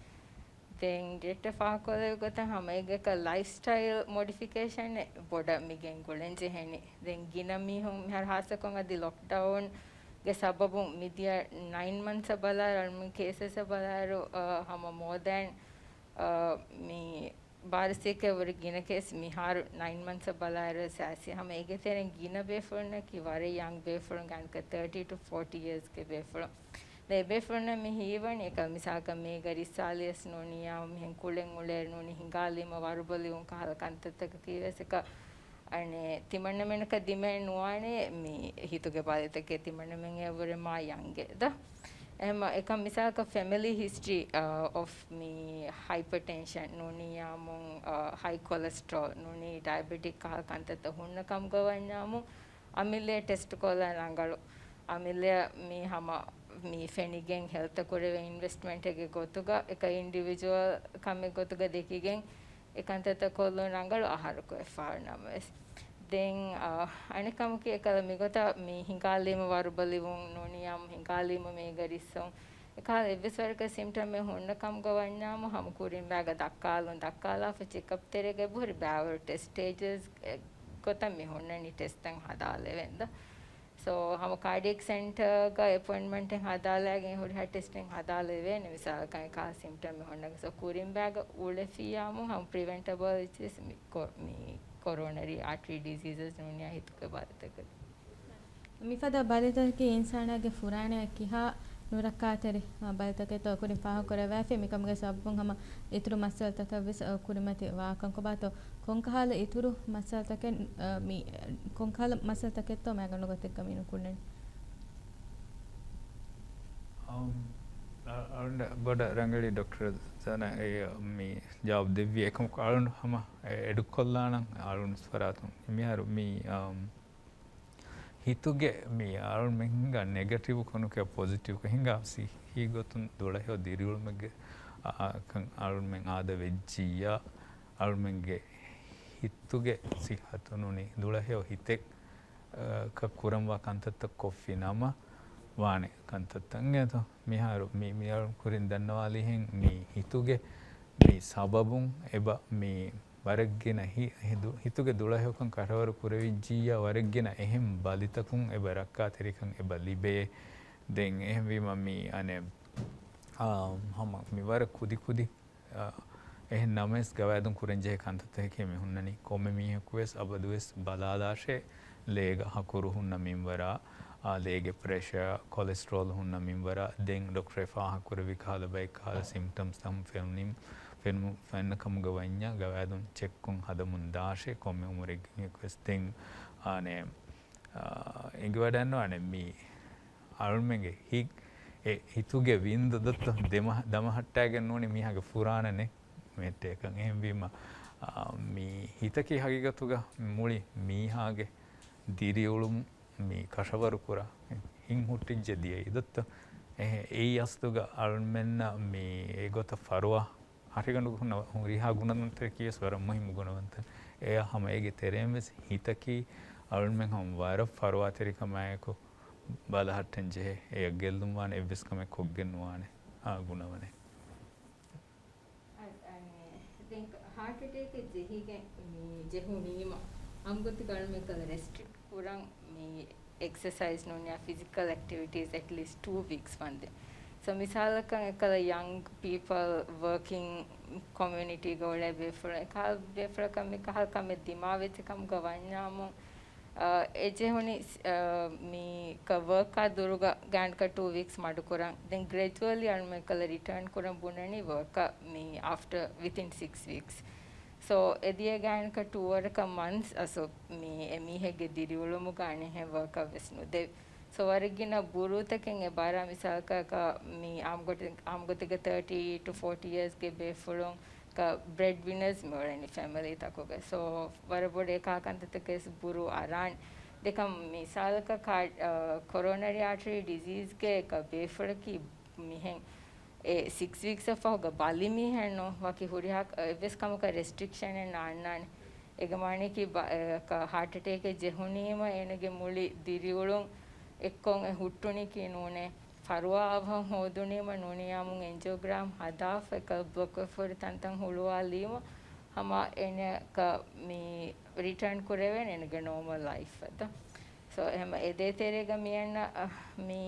ދެން ޑިރެކްޓަރ ފާހަގަކޮށްލެވި ގޮތަށް ހަމައެގެކަށް ލައިފް ސްޓައިލް މޮޑިފިކޭޝަން ބޮޑަށް މިގެން ގުޅެން ޖެހެނީ. ދެން ގިނަ މީހުން މިހާރު ހާއްސަކޮށް އަދި ލޮކްޑައުންގެ ސަބަބުން މިދިޔަ ނައިން މަންތްސަށް ބަލާއިރު އަޅުމެން ކޭސަސް ބަލާއިރު، އަ، ހަމަ މޯ ދޭން، އަ، މި ބާރަ ސީއަކަށް ވުރެ ގިނަ ކޭސް މިހާރު ނައިން މަންތްސަށް ބަލާއިރު ސާސި ހަމަ އޭގެ ތެރެއިން ގިނަ ބޭފުޅުންނަކީ ވަރަށް ޔަންގް ބޭފުޅުން ގާންކަ ތާޓީ ޓު ފޯޓީ އިޔާސްގެ ބޭފުޅުން. ދެ ބޭފުޅުންނަށް މި ހީވަނީ އެކަ މިސާލަކަށް މޭގަ ރިއްސާލިޔަސް ނޫނިއްޔާ މިހެން ކުޅެން އުޅޭ ނޫނީ ހިނގާލީމަ ވަރުބަލިވުން ކަހަލަ ކަންތައްތަކަކީ ވެސް އެކަ އަނެއް ތިމަންނަމެނަކަށް ދިމައެއް ނުވާނެ މި ހިތުގެ ބަލިތަކެއް ތިމަންނަމެން އެއަށްވުރެ މާ ޔަންގެ ދަ. އެހެމަ އެކަ މިސާލަކަށް ފެމިލީ ހިސްޓްރީ، އަ، އޮފް މި ހައިޕަޓެންޝަން ނޫނިއްޔާމުން، އަ، ހައި ކޮލެސްޓްރޯލް ނޫނީ ޑައިބެޓިކް ކަހަލަ ކަންތައްތައް ހުންނަ ކަމުގަ ވަންޏާމު އަމިއްލައަށް ޓެސްޓް ކޮށްލަން ރަނގަޅު. އަމިއްލައަށް މި ހަމަ މި ފެނިގެން ހެލްތަށް ކުރެވޭ އިންވެސްޓްމަންޓެއްގެ ގޮތުގަ އެކަ އިންޑިވިޖުއަލް ކަމެއް ގޮތުގަ ދެކިގެން އެ ކަންތައްތައް ކޮށްލުން ރަނގަޅު އަހަރު ކޮށްފާ ނަމަވެސް. ދެން، އަ، އަނެއް ކަމަކީ އެކަލަ މިގޮތަށް މި ހިނގާލީމަ ވަރުބަލިވުން ނޫނިއްޔާމު ހިނގާލީމަ މޭގަ ރިއްސުން އެކަހަލަ އެއްވެސް ވަރަކަށް ސިމްޓަމެއް ހުންނަ ކަމުގަ ވަންޏާމު ހަމަ ކުރިން ބައިގަ ދައްކާލުން ދައްކާލާފަ ޗެކަޕް ތެރޭގަ އެބަހުރި ބައިވަރު ޓެސްޓް ސްޓޭޖަސް ގޮތަށް މި ހުންނަނީ ޓެސްޓްތައް ހަދާލެވެންދަ. ސޯ، ހަމަ ކާޑިއެކް ސެންޓަރގަ އެޕޮއިންޓްމަންޓެއް ހަދާލައިގެން ހުރިހާ ޓެސްޓެއް ހަދާލެވޭނެ މިސާލަކަށް އެކާ ސިމްޓަމް މި ހުންނަގެ. ސޯ، ކުރިން ބައިގަ އުޅެފިއްޔާމު ހަމަ ޕްރިވެންޓަބަލް އެއްޗެސް މި ކޮ-، މި ކޮރޯނަރީ އާޓްރީ ޑިޒީޒަސް ނޫނިއްޔާ ހިތުގެ ބަލިތަކެއް. މިފަދަ ބަލިތަކަކީ އިންސާނާގެ ފުރާނައަށް ކިހާ ނުރައްކާތެރި، އާ، ބަލިތަކެއްތޯ ކުރިން ފާހަގަކުރެވޭފި. މިކަމުގެ ސަބަބުން ހަމަ އިތުރު މައްސަލަތަކަށްވެސް، އާ، ކުރިމަތި ވާކަން ކޮބާތޯ؟ ކޮންކަހާލަ އިތުރު މައްސަލަތަކެއް، އާ، މި، ކޮންކަހާލަ މައްސަލަތަކެއްތޯ މައިގަނޑު ގޮތެއްގަ މި ނުކުންނަނީ؟ އަމް، އަ-، އަޅުގަނޑަށް ބޮޑަށް ރަނގަޅީ ޑޮކްޓަރ ޒަނާ އެ މި ޖަވާބު ދެއްވި އެކަމަކު އަޅުގަނޑު ހަމަ އެ-، އެޑުކޮށްލާނަން އަޅުގަނޑު ފަރާތުން. މިހާރު މި، އަމް، ހިތުގެ މި އަޅުމެން ހިނގާ ނެގެޓިވް ކޮނުކެއް ޕޮޒިޓިވް ކޮށް ހިނގާ ސިއްހީ ގޮތުން ދުޅަހެޔޮ ދިރިއުޅުމެއްގެ އާ، ކަން އަޅުމެން އާދަ ވެއްޖިއްޔާ، އަޅުމެންގެ ހިތުގެ ސިއްހަތު ނޫނީ ދުޅަހެޔޮ ހިތެއް، އާ، ކަ ކުރަންވާ ކަންތައްތައް ކޮށްފި ނަމަ ވާނެ ކަންތައްތައް އިނގޭތޯ. މިހާރު މި، މި އަޅުން ކުރިން ދަންނަވާލީހެން މި ހިތުގެ މި ސަބަބުން އެބަ މި ވަރަށްގިނަ ހި-، ހި-، ދު-، ހިތުގެ ދުޅަހެޔޮކަން ކަށަވަރު ކުރެވިއްޖިއްޔާ، ވަރަށްގިނަ އެހެން ބަލިތަކުން އެބަ ރައްކާތެރިކަން އެބަ ލިބޭ. ދެން އެހެންވީމަ މި އަނެއް، އާ، ހަމަ މި ވަރަށް ކުދިކުދި، އާ، އެހެން ނަމަވެސް ގަވާއިދުން ކުރަންޖެހޭ ކަންތައްތަކެއް މި ހުންނަނީ. ކޮންމެ މީހަކުވެސް އަބަދުވެސް ބަލާލާށޭ، ލޭގަ ހަކުރު ހުންނަ މިންވަރާ، އާ، ލޭގެ ޕްރެޝަރ، ކޮލެސްޓްރޯލް ހުންނަ މިންވަރާ، ދެން ޑޮކްޓަރ ފާހަގަކުރެއްވި ކަހަލަ ބައެއް ކަހަލަ ސިމްޓަމްސް ތަހުން ފެނުނީ، ފެނު-، ފެންނަ ކަމުގަ ވަންޏާ ގަވާއިދުން ޗެކްކޮށް ހަދަމުން ދާށޭ ކޮންމެ އުމުރެއްގެ މީހަކުވެސް. ދެން، އާނެ، އާ، އެނގިވަޑައިންނަވާނެ މީ އަޅުމެންގެ ހި-، އެ ހިތުގެ ވިންދު ދޮއްތޯ ދެމަ-، ދަމަހައްޓާގެން ނޫނީ މީހާގެ ފުރާނަ ނެ-، މެއްޓޭކަން. އެހެންވީމަ، އާ، މީ ހިތަކީ ހަގީގަތުގަ މުޅި މީހާގެ ދިރިއުޅުމު މި ކަށަވަރުކުރާ ހިތް ހުއްޓިއްޖެ ދިޔައީ ދޮއްތޯ. އެހެ-، އެއީ އަސްލުގަ އަޅުމެންނަށް މި އެގޮތަށް ފަރުވާ ހަށިގަނޑު ހުންނަ ހުރިހާ ގުނަވަންތަކަކީ ވެސް ވަރަށް މުހިއްމު ގުނަވަންތައް. އެޔާ ހަމަ އޭގެ ތެރެއިން ވެސް ހިތަކީ އަޅުމެން ހަމަ ވަރަށް ފަރުވާތެރިކަމާއެކު ބަލަހައްޓަން ޖެހޭ. އެޔަށް ގެއްލުން ވާނެ އެއްވެސް ކަމެއް ކޮށްގެން ނުވާނެ، އާ، ގުނަވަނެއް. އަ-، އަނެއް، ދެން ހާޓް އެޓޭކެއް ޖެހިގެން މި ޖެހުނީމަ، އަންގޮތި ގަނޑުމެ ކަލަ ރެސްޓްރިކްޓް ކުރަން މި އެކްސަސައިޒް ނޫން ޔާ ފިޒިކަލް އެކްޓިވިޓީސް އެޓްލީސްޓް ޓޫ ވީކްސް ވަންދެން. ސޯ މިސާލަކަށް އެކަލަ ޔަންގް ޕީޕަލް ވަރކިން ކޮމިއުނިޓީގަ އުޅޭ ބޭފުޅުން އެކަހަލަ ބޭފުޅަކަށް މި ކަހަލަ ކަމެއް ދިމާވެއްޖެ ކަމުގަ ވަންޏާމު، އަ، އެ ޖެހުނީ، އަ، މި ކަ ވަރކާ ދުރުގަ ގާންކަ ޓޫ ވީކްސް މަޑުކުރަން. ދެން ގްރެޖުއަލީ އަޅުމެން ކަލަ ރިޓާން ކުރަން ބުނަނީ ވަރކަށް މި އާފްޓަ ވިތިން ސިކްސް ވީކްސް. ސޯ އެދިޔަ ގާންކަ ޓޫ ވަރަކަށް މަންސް އަސު މި އެ މީހެއްގެ ދިރިއުޅުމުގަ އަނެއްހެން ވަރކަށް ވެސް ނުދެވި. ސޯ ވަރަށް ގިނަ ބުރޫތަކެއް އެ ބާރާ މިސާލަކަށް މި އާމްގޮތެ-، އާމްގޮތެއްގަ ތާޓީ ޓު ފޯޓީ އިޔާސްގެ ބޭފުޅުން ކަ ބްރެޑް ވިނަރސް މިއުޅެނީ ފެމިލީ ތަކުގެ. ސޯ، ވަރަށް ބޮޑު އެކާ ކަންތައްތަކެސް ބުރޫ އަރާން. ދެކަން މިސާލަކަށް ކާ-، އަ، ކޮރޯނަރީ އާޓްރީ ޑިޒީޒްގެ ކަ ބޭފުޅަކީ މިހެން އެ ސިކްސް ވީކްސް އަށް ފަހުގަ ބަލި މީހެއް ނޫން، ވަކި ހުރިހާ އެއްވެސް ކަމަކަށް ރެސްޓްރިކްޝަނެއް ނާންނާނެ. އޭގެ މާނައަކީ ބަ-، އެ، ކަ ހާޓް އެޓޭކެއް ޖެހުނީމަ އޭނަގެ މުޅި ދިރިއުޅުން އެއްކޮށް އެ ހުއްޓުނީކީ ނޫނޭ. ފަރުވާ އަވަހަށް ހޯދުނީމަ ނޫނީ އާއްމުން އެންޖިއޯގްރާމް ހަދާފަ އެކަ ބްލޮކް ވެފަ ހުރި ތަންތަން ހުޅުވާލީމަ ހަމަ އޭނައަކަށް މި ރިޓާން ކުރެވޭނެ އޭނަގެ ނޯމަލް ލައިފް އަތަށް. ސޯ އެހެމަ އެ ދޭތެރޭގަ މިއަންނަ މި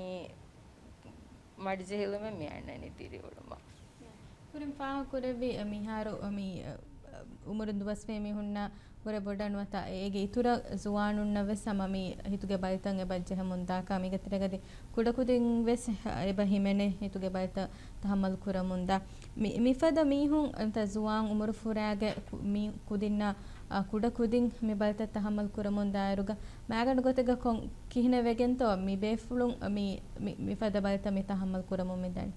މަޑިޖެހިލުމެއް މިއަންނަނީ ދިރިއުޅުމަށް. ކުރިން ފާހަގަކުރެއްވި މިހާރު މި އުމުރުން ދުވަސްވޭ މީހުންނަށް ވުރެ ބޮޑަށް ނުވަތަ އޭގެ އިތުރަށް ޒުވާނުންނަށް ވެސް ހަމަ މި ހިތުގެ ބަލިތައް އެބަ ޖެހެމުން ދާކަށް މީގެ ތެރޭގަ އަދި ކުޑަކުދިން ވެސް އެބަ ހިމެނޭ ހިތުގެ ބަލިތައް ތަހައްމަލް ކުރަމުންދާ. މި، މިފަދަ މީހުން ނުވަތަ ޒުވާން އުމުރު ފުރާގެ ކު-، މި ކުދިންނަށް، އަ، ކުޑަކުދިން މި ބަލިތައް ތަހައްމަލް ކުރަމުން ދާއިރުގަ މާގަނޑު ގޮތެއްގަ ކޮން ކިހިނެއް ވެގެންތޯ މި ބޭފުޅުން މި، މި، މިފަދަ ބަލިތައް މި ތަހައްމަލް ކުރަމުން މިދަނީ؟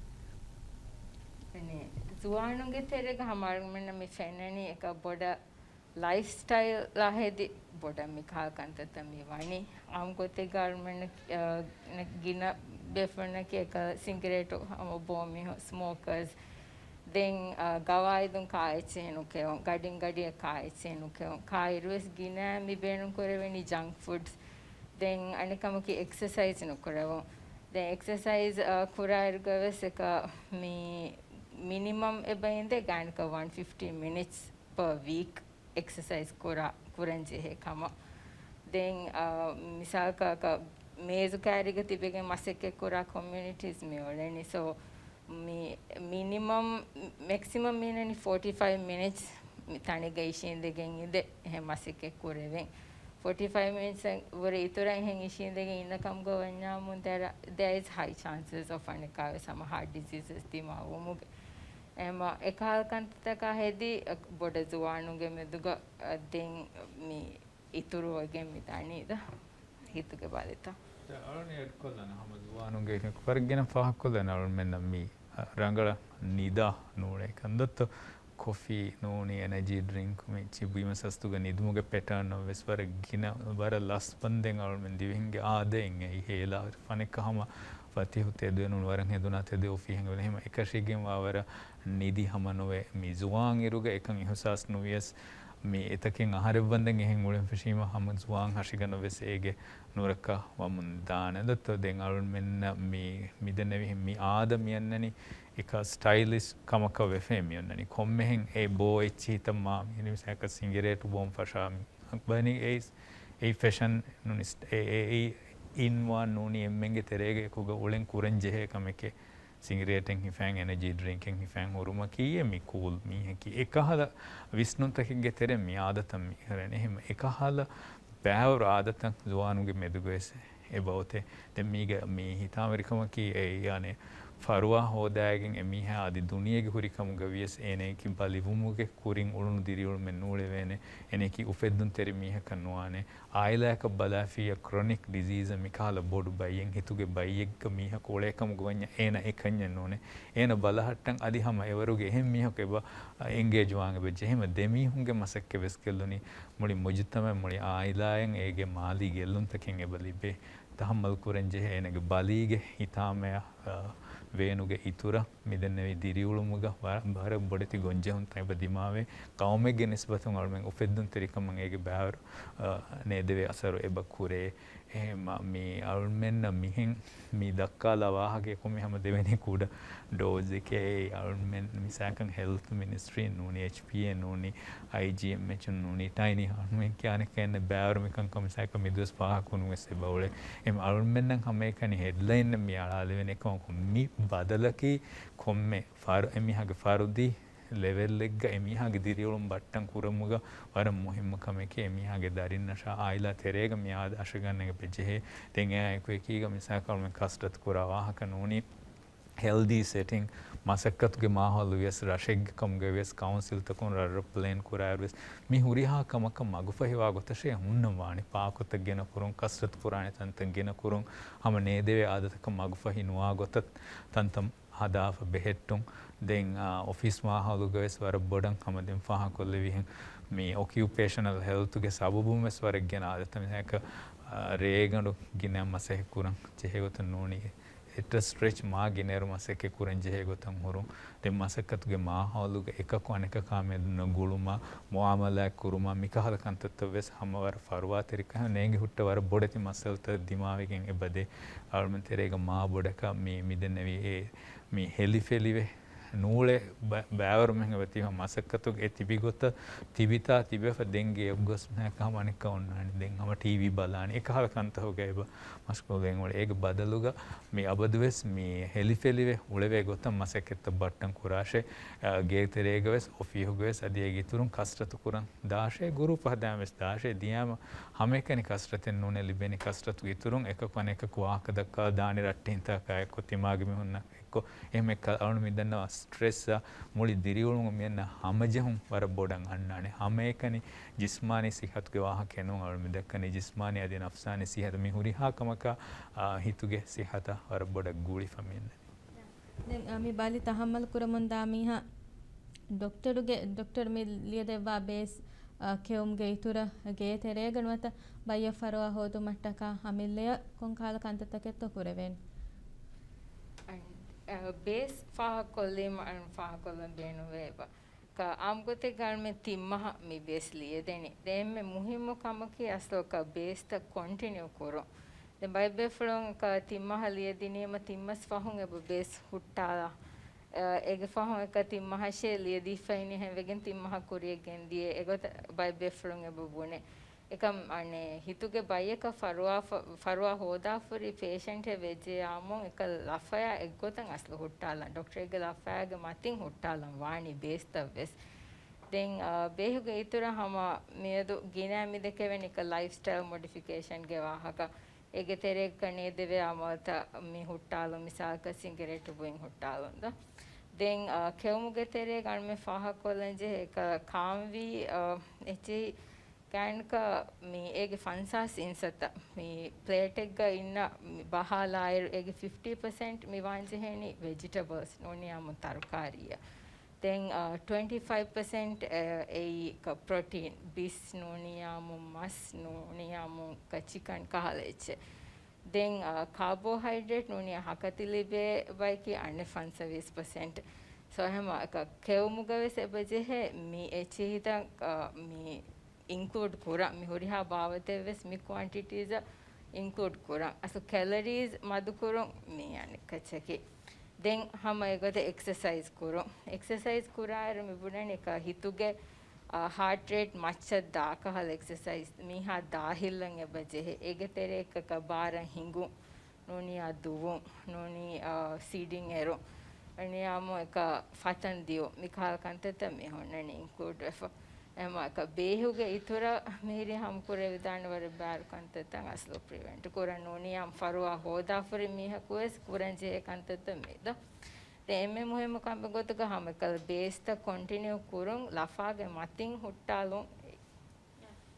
އަނެއް، ޒުވާނުންގެ ތެރޭގަ ހަމަ އަޅުމެންނަށް މި ފެންނަނީ އެކަ ބޮޑަށް ލައިފް ސްޓައިލާ ހެދި ބޮޑަށް މި ކަހަލަ ކަންތައްތައް މި ވަނީ. އާއްމު ގޮތެއްގަ އަޅުމެންނަށް، އަ، ގިނަ ބޭފުޅުންނަކީ އެކަ ސިނގިރޭޓު ހަމަ ބޯ މީހުން، ސްމޯކަރސް. ދެން، އަ، ގަވާއިދުން ކާ އެއްޗެއް ނުކެއުން، ގަޑިން ގަޑިއަށް ކާ އެއްޗެއް ނުކެއުން. ކާއިރުވެސް ގިނަ މި ބޭނުން ކުރެވެނީ ޖަންކް ފުޑްސް. ދެން އަނެއް ކަމަކީ އެކްސަސައިޒް ނުކުރެވުން. ދެން އެކްސަސައިޒް، އަ، ކުރާއިރުގަ ވެސް އެކަ މި މިނިމަމް އެބަ އިނދެ ގާތްގަނޑަކަށް ވަން ފިފްޓީ މިނިޓްސް ޕަ ވީކް އެކްސަސައިޒް ކުރާ، ކުރަން ޖެހޭ ކަމަށް. ދެން، އަ، މިސާލަކަށް މޭޒު ކައިރީގަ ތިބެގެން މަސައްކަތް ކުރާ ކޮމިއުނިޓީސް މި އުޅެނީ. ސޯ، މި މިނިމަމް، މެކްސިމަމް މީނަނީ ފޯޓީ ފައިވް މިނިޓްސް މި ތަނެއްގަ އިށީނދެގެން އިނދެ އެހެން މަސައްކަތް ކުރެވެން. ފޯޓީ ފައިވް މިނިޓްސް ވުރެ އިތުރަށް އެހެން އިށީނދެގެން އިންނަ ކަމުގަ ވަންޏާމު، there, there is high chances of އަނެއްކާވެސް ހަމަ ހާޓް ޑިޒީޒަސް ދިމާވުމުގެ. އެމަ އެކަހަލަ ކަންތައްތަކާ ހެދި ބޮޑަށް ޒުވާނުންގެ މެދުގަ، އަ، ދެން މި އިތުރުވެގެން މި ދަނީ ދަ ހިތުގެ ބަލިތައް. އަޅުން އެޑް ކޮށްލަން ހަމަ ޒުވާނުންގެ ވަރަށް ގިނަ ފާހަގަކޮށްލަން އަޅުމެންނަށް މި، އަ، ރަނގަޅަށް ނިދާ ނޫޅޭ ކަންތައްތައް. ކޮފީ ނޫނީ، އެނަޖީ ޑްރިންކް، މި ޗި-، ބިމަސަސްތުގަ ނިދުމުގެ ޕެޓާން ވެސް ވަރަށް ގިނަ، ވަރަށް ލަސް ބަންދެން އަޅުމެން ދިވެހިންގެ އާދައިން އެއީ ހޭލާ ފަނެއްކަ ހަމަ ފަތިހު ތެދުވެ ނޫން ވަރަށް ހެދުނާ ތެދެއް އޮފީހެން އެބަ ހަމަ އެކަށީގެންވާ ވަރަށް ނިދި ހަމަ ނުވެ. މި ޒުވާން އިރުގަ އެކަން އިހުސާސް ނުވިޔަސް، މި އެތަކެއް އަހަރެއް ވަންދެން އެހެން އުޅެން ފެށީމަ ހަމަ ޒުވާން ހަށިގަނޑަށް ވެސް އޭގެ ނުރައްކާ ވަމުން ދާނެ. ދޮތޯ ދެން އަޅުމެންނަށް މި، މިދެންނެވިހެން މި އާދަ މިއަންނަނީ އެކަ ސްޓައިލިޝް ކަމަކަށް ވެފޭ މިއޮންނަނީ. ކޮންމެހެން އެ ބޯ އެއްޗިހިތައް މާ މިހެނި މިސާކަށް ސިނގިރޭޓު ބޯން ފަށާ މި ބަނީ އެއިސް، އެއީ ފެޝަން ނޫނީ ސްޓް-، އެ-، އެ-، އެއީ އިން ވާން ނޫނީ އެންމެންގެ ތެރޭގަ އެކުގަ އުޅެން ކުރަން ޖެހޭ ކަމެކޭ. ސިނގިރޭޓެއް ހިފައިން، އެނަޖީ ޑްރިންކެއް ހިފައިން ހުރުމަކީ އެ މި ކޫލް މީހަކީ. އެކަހަލަ ވިސްނުންތަކެއްގެ ތެރެ މި އާދަތައް މި ކަރަނީ. އެހެން އެކަހަލަ ބާވަރު އާދަތައް ޒުވާނުގެ މެދުގަވެސް އެބައޮތޭ. ދެން މީގަ މި ހިތާމަވެރިކަމަކީ އެއީ އަނެއް ފަރުވާ ހޯދާގެން އެ މީހާ އަދި ދުނިޔޭގެ ހުރި ކަމުގަ ވިޔަސް އޭނައަކީ ބަލިވުމުގެ ކުރިން އުޅުނު ދިރިއުޅުމެއް ނޫޅެވޭނެ. އޭނައަކީ އުފެއްދުންތެރި މީހަކަށް ނުވާނެ. އާއިލާއަކަށް ބަލާފިއްޔާ ކްރޮނިކް ޑިޒީޒެއް މިކަހަލަ ބޮޑު ބައްޔެއް ހިތުގެ ބައްޔެއްގަ މީހަކު އުޅޭ ކަމުގަ ވަންޏާ އޭނަ އެކަންޏެއް ނޫނޭ. އޭނަ ބަލަހައްޓަން އަދި ހަމަ އެވަރުގެ އެހެން މީހަކު އެބަ އެންގޭޖް ވާން އެބަ ޖެހޭމަ ދެމީހުންގެ މަސައްކަތް ވެސް ގެއްލުނީ. މުޅި މުޖުތަމައެއް މުޅި އާއިލާއެއް އޭގެ މާލީ ގެއްލުންތަކެއް އެބަ ލިބޭ. ތަހައްމަލް ކުރަން ޖެހޭ އޭނަގެ ބަލީގެ ހިތާމަޔަށް، އަ، ވޭނުގެ އިތުރަށް މިދެންނެވި ދިރިއުޅުމުގަ ވަ-، ވަރަށް ބޮޑެތި ގޮންޖެހުންތައް އެބަ ދިމާވޭ. ޤައުމެއްގެ ނިސްބަތުން އަޅުމެން އުފެއްދުންތެރިކަމަށް އޭގެ ބާރު، އަ، ނޭދެވޭ އަސަރު އެބަ ކުރޭ. އެހެންމަ މި އަޅުމެންނަށް މިހެން މި ދައްކާލާ ވާހަކައަކުން މި ހަމަ ދެވެނީ ކުޑަ ޑޯޒެކޭ. އެއީ އަޅުމެން މިސާކަން ހެލްތު މިނިސްޓްރީ ނޫނީ، އެޗްޕީއޭ ނޫނީ، އައިޖީއެމްއެޗުން ނޫނީ، ޓައިނީ އަޅުމެން ކިޔާނެ ކައެއް ނެތް ބާވަރު މިކަންކަން މިސާކަށް މިދުވަސް ފާހަގަކުރުން ވެސް އެބަ އުޅޭ. އެހެން އަޅުމެންނަށް ހަމައެކަނި ހެޑްލައިން މި އަޅާލެވެނީ އެކަމަކު މި ބަދަލަކީ ކޮންމެ ފަރު-، އެމީހާގެ ފަރުދީ ލެވެލްއެއްގަ އެމީހާގެ ދިރިއުޅުން ބައްޓަން ކުރުމުގަ ވަރަށް މުހިއްމު ކަމެކޭ. އެމީހާގެ ދަރިންނަށާ އާއިލާ ތެރޭގަ މި އާދަ ހަށަގަންނަން އެބަ ޖެހޭ. ދެން އެއާ އެކު އެކީގަ މިސާކަށް އަޅުމެން ކަސްރަތު ކުރާ ވާހަކަ ނޫނީ ހެލްދީ ސެޓިން، މަސައްކަތުގެ މާހައުލު ވިޔަސް ރަށެއްގެ ކަމުގަ ވިޔަސް ކައުންސިލްތަކުން ރަށްރަށް ޕްލޭން ކުރާއިރު ވެސް މި ހުރިހާ ކަމަކަށް މަގުފަހިވާ ގޮތަށޭ ހުންނަން ވާނީ. ޕާކުތައް ގިނަ ކުރުން، ކަސްރަތު ކުރާނެ ތަންތަން ގިނަ ކުރުން، ހަމަ ނޭދެވޭ އާދަތަކަށް މަގުފަހި ނުވާ ގޮތަށް ތަންތަން ހަދާފަ ބެހެއްޓުން. ދެން، އާ، އޮފީސް މާހައުލުގަ ވެސް ވަރަށް ބޮޑަށް ހަމަ ދެން ފާހަގަކޮށްލެވިހެން މި އޮކިއުޕޭޝަނަލް ހެލްތުގެ ސަބަބުން ވެސް ވަރަށް ގިނަ އާދަތައް މިސާލަކަށް، އާ، ރޭގަނޑު ގިނަ މަސައްކަތް ކުރަން ޖެހޭ ގޮތަށް ނޫނީ. އެއްޓަ ސްޓްރެޗް މާ ގިނައިރު މަސައްކަތް ކުރަން ޖެހޭ ގޮތަށް ހުރުން. ދެން މަސައްކަތުގެ މާހައުލުގަ އެކަކު އަނެކަކާ މެދު ނުގުޅުމާ، މުއާމަލާތް ކުރުމާ، މިކަހަލަ ކަންތައްތައް ވެސް ހަމަ ވަރަށް ފަރުވާތެރިކަމެއް ނޭނގި ހުއްޓަ ވަރަށް ބޮޑެތި މައްސަލަތައް ދިމާވެގެން އެބަދޭ. އަޅުމެން ތެރޭގަ މާ ބޮޑަކަށް މި މިދެންނެވި އެ މި ހެލިފެލިވެ ނޫޅެ ބަ-، ބައިވަރު މެހެން އެބަ ތިބި މަސައްކަތުގެ އެ ތިބި ގޮތަށް ތިބިތާ ތިބެފަ ދެން ގެޔަށް ގޮސް މެހަކަ ހަމަ އަނެއްކާ އޮންނާނެ. ދެން ހަމަ ޓީވީ ބަލާނެ. އެކަހަލަ ކަންތަކުގައި އެބަ މަޝްގޫލުވެގެން އުޅޭ. އޭގެ ބަދަލުގަ މި އަބަދުވެސް މި ހެލިފެލިވެ އުޅެވޭ ގޮތަށް މަސައްކަތްތައް ބައްޓަން ކުރާށޭ. އަ، ގޭތެރޭގަ ވެސް އޮފީހުގަ ވެސް އަދި އޭގެ އިތުރުން ކަސްރަތު ކުރަން ދާށޭ. ގުރޫޕް ހަދާން ވެސް ދާށޭ. ދިޔާމަ ހަމައެކަނި ކަސްރަތެއް ނޫނޭ ލިބޭނީ. ކަސްރަތުގެ އިތުރުން އެކަކު އަނެކަކު ވާހަކަ ދައްކާ ދާނީ ރައްޓެހިންތަކާ އެއްކޮށް ތިމާގެ މީހުންނަށް އެއްކޮށް. އެހެން އެއްކަ އަޅުން މިދަންނަވާ ސްޓްރެސްއާ މުޅި ދިރިއުޅުމުން މިއަންނަ ހަމަޖެހުން ވަރަށް ބޮޑަށް އަންނާނެ. ހަމައެކަނި ޖިސްމާނީ ސިއްހަތުގެ ވާހަކައެއް ނޫން އަޅުން މިދައްކަނީ. ޖިސްމާނީ އަދި ނަފްސާނީ ސިއްހަތު މި ހުރިހާ ކަމަކާ، އާ، ހިތުގެ ސިއްހަތަށް ވަރަށް ބޮޑަށް ގުޅިފަ މިއަންނަނީ. ދެން، އަ، މި ބަލި ތަހައްމަލް ކުރަމުންދާ މީހާ ޑޮކްޓަރުގެ، ޑޮކްޓަރު މި ލިޔެދެއްވާ ބޭސް، އަ، ކެއުމުގެ އިތުރަށް ގޭ ތެރޭގަ ނުވަތަ ބައްޔަށް ފަރުވާ ހޯދުމަށްޓަކާ އަމިއްލަޔަށް ކޮންކަހަލަ ކަންތައްތަކެއްތޯ ކުރެވޭނެ؟ އަން-، އަ، ބޭސް ފާހަގަކޮށްލީމަ އަން ފާހަގަކޮށްލަން ބޭނުންވޭ އެބަ. ކަ-، އާއްމުގޮތެއްގަ އަންމެ ތިން މަހަށް މި ބޭސް ލިޔެދެނީ. ދެން އެންމެ މުހިއްމު ކަމަކީ އަސްލު ކަ ބޭސްތައް ކޮންޓިނިއު ކުރުން. ދެން ބައެއް ބޭފުޅުން ކަ ތިން މަހަށް ލިޔެދިނީމަ ތިން މަސް ފަހުން އެބަ ބޭސް ހުއްޓާލާ. އަ، އޭގެ ފަހުން އެކަ ތިން މަހަށޭ ލިޔެދީފައިނީ ހެން ވެގެން ތިން މަހަށް ކުރިޔަށް ގެންދިޔޭ. އެގޮތަށް ބައެއް ބޭފުޅުން އެބަ ބުނޭ. އެކަމް އަނެއް ހިތުގެ ބައްޔަކަށް ފަރުވާ ފަ-، ފަރުވާ ހޯދާފަ ހުރި ޕޭޝަންޓެއް ވެއްޖެޔާމު އެކަ ލަފަޔާ އެއްގޮތަށް އަސްލު ހުއްޓާލަން. ޑޮކްޓަރެއްގެ ލަފަޔާގެ މަތިން ހުއްޓާލަން ވާނީ ބޭސްތައް ވެސް. ދެން، އާ، ބޭހުގެ އިތުރަށް ހަމަ މިއަދު ގިނަ މި ދެކެވެނީ ކަ ލައިފް ސްޓައިލް މޮޑިފިކޭޝަންގެ ވާހަކަ. އޭގެ ތެރޭގަ ނޭދެވޭ އަމަލުތައް މި ހުއްޓާލުން، މިސާލަކަށް ސިނގިރޭޓު ބުއިން ހުއްޓާލުން ދޯ. ދެން، އާ، ކެއުމުގެ ތެރޭގަ އަންމެ ފާހަގަކޮށްލަން ޖެހޭ ކަ-، ކާންވީ، އާ، އެއްޗެހި ގާތްގަނޑަކަށް މި އޭގެ ފަންސާސް އިންސައްތަ މި ޕްލޭޓެއްގަ އިންނަ މި ބަހާލާއިރު އޭގެ ފިފްޓީ ޕަސެންޓް މި ވާން ޖެހޭނީ ވެޖިޓަބަލްސް ނޫނީ އާއްމު ތަރުކާރީއަށް. ދެން، އާ، ޓްވެންޓީ ފައިވް ޕަސެންޓް، އެ، އެއީ ކަ ޕްރޮޓީން، ބިސް ނޫނީ އާއްމު މަސް ނޫނީ އާއްމު ކަ ޗިކަން ކަހަލަ އެއްޗެއް. ދެން، އާ، ކާބޯހައިޑްރޭޓް ނޫނީ ހަކަތި ލިބޭ ބަޔަކީ އަނެއް ފަންސަވީސް ޕަސެންޓް. ސޯ އެހެމަ ކ-، ކެއުމުގަ ވެސް އެބަ ޖެހޭ މި އެއްޗިހިތައް، އާ، މި އިންކްލޫޑް ކުރަން، މި ހުރިހާ ބާވަތެއް ވެސް މި ކުއަންޓިޓީޒަށް އިންކްލޫޑް ކުރަން. އަސްލު ކެލަރީޒް މަދު ކުރުން މި އަނެއް ކައްޗަކީ. ދެން ހަމަ އެގޮތަށް އެކްސަސައިޒް ކުރުން. އެކްސަސައިޒް ކުރާއިރު މި ބުނަނީ ކަ ހިތުގެ، އާ، ހާޓް ރޭޓް މައްޗަށް ދާ ކަހަލަ އެކްސަސައިޒް މީހާ ދާހިއްލަން އެބަ ޖެހޭ. އޭގެ ތެރޭ އެކަކަށް ބާރަށް ހިނގުން، ނޫނިޔާ ދުވުން، ނޫނީ، އާ، ސީޑިން އެރުން، ނޫނިޔާމު އެކަ ފަތަން ދިޔުން، މި ކަހަލަ ކަންތައްތައް މި ހުންނަނީ އިންކްލޫޑް ވެފަ. އެހެމަ އެކަ ބޭހުގެ އިތުރަށް މިހިރީ ހަމަ ކުރެވިދާނެ ވަރަށް ބާރު ކަންތައްތައް އަސްލު ޕްރިވެންޓް ކުރަން ނޫނީ އަމް ފަރުވާ ހޯދާފަރި މީހަކު ވެސް ކުރަން ޖެހޭ ކަންތައްތައް މި ދޯ. ދެން އެންމެ މުހިއްމު ކަމެއް ގޮތުގަ ހަމަ އެކަލަ ބޭސްތައް ކޮންޓިނިއު ކުރުން ލަފާގެ މަތިން ހުއްޓާލުން.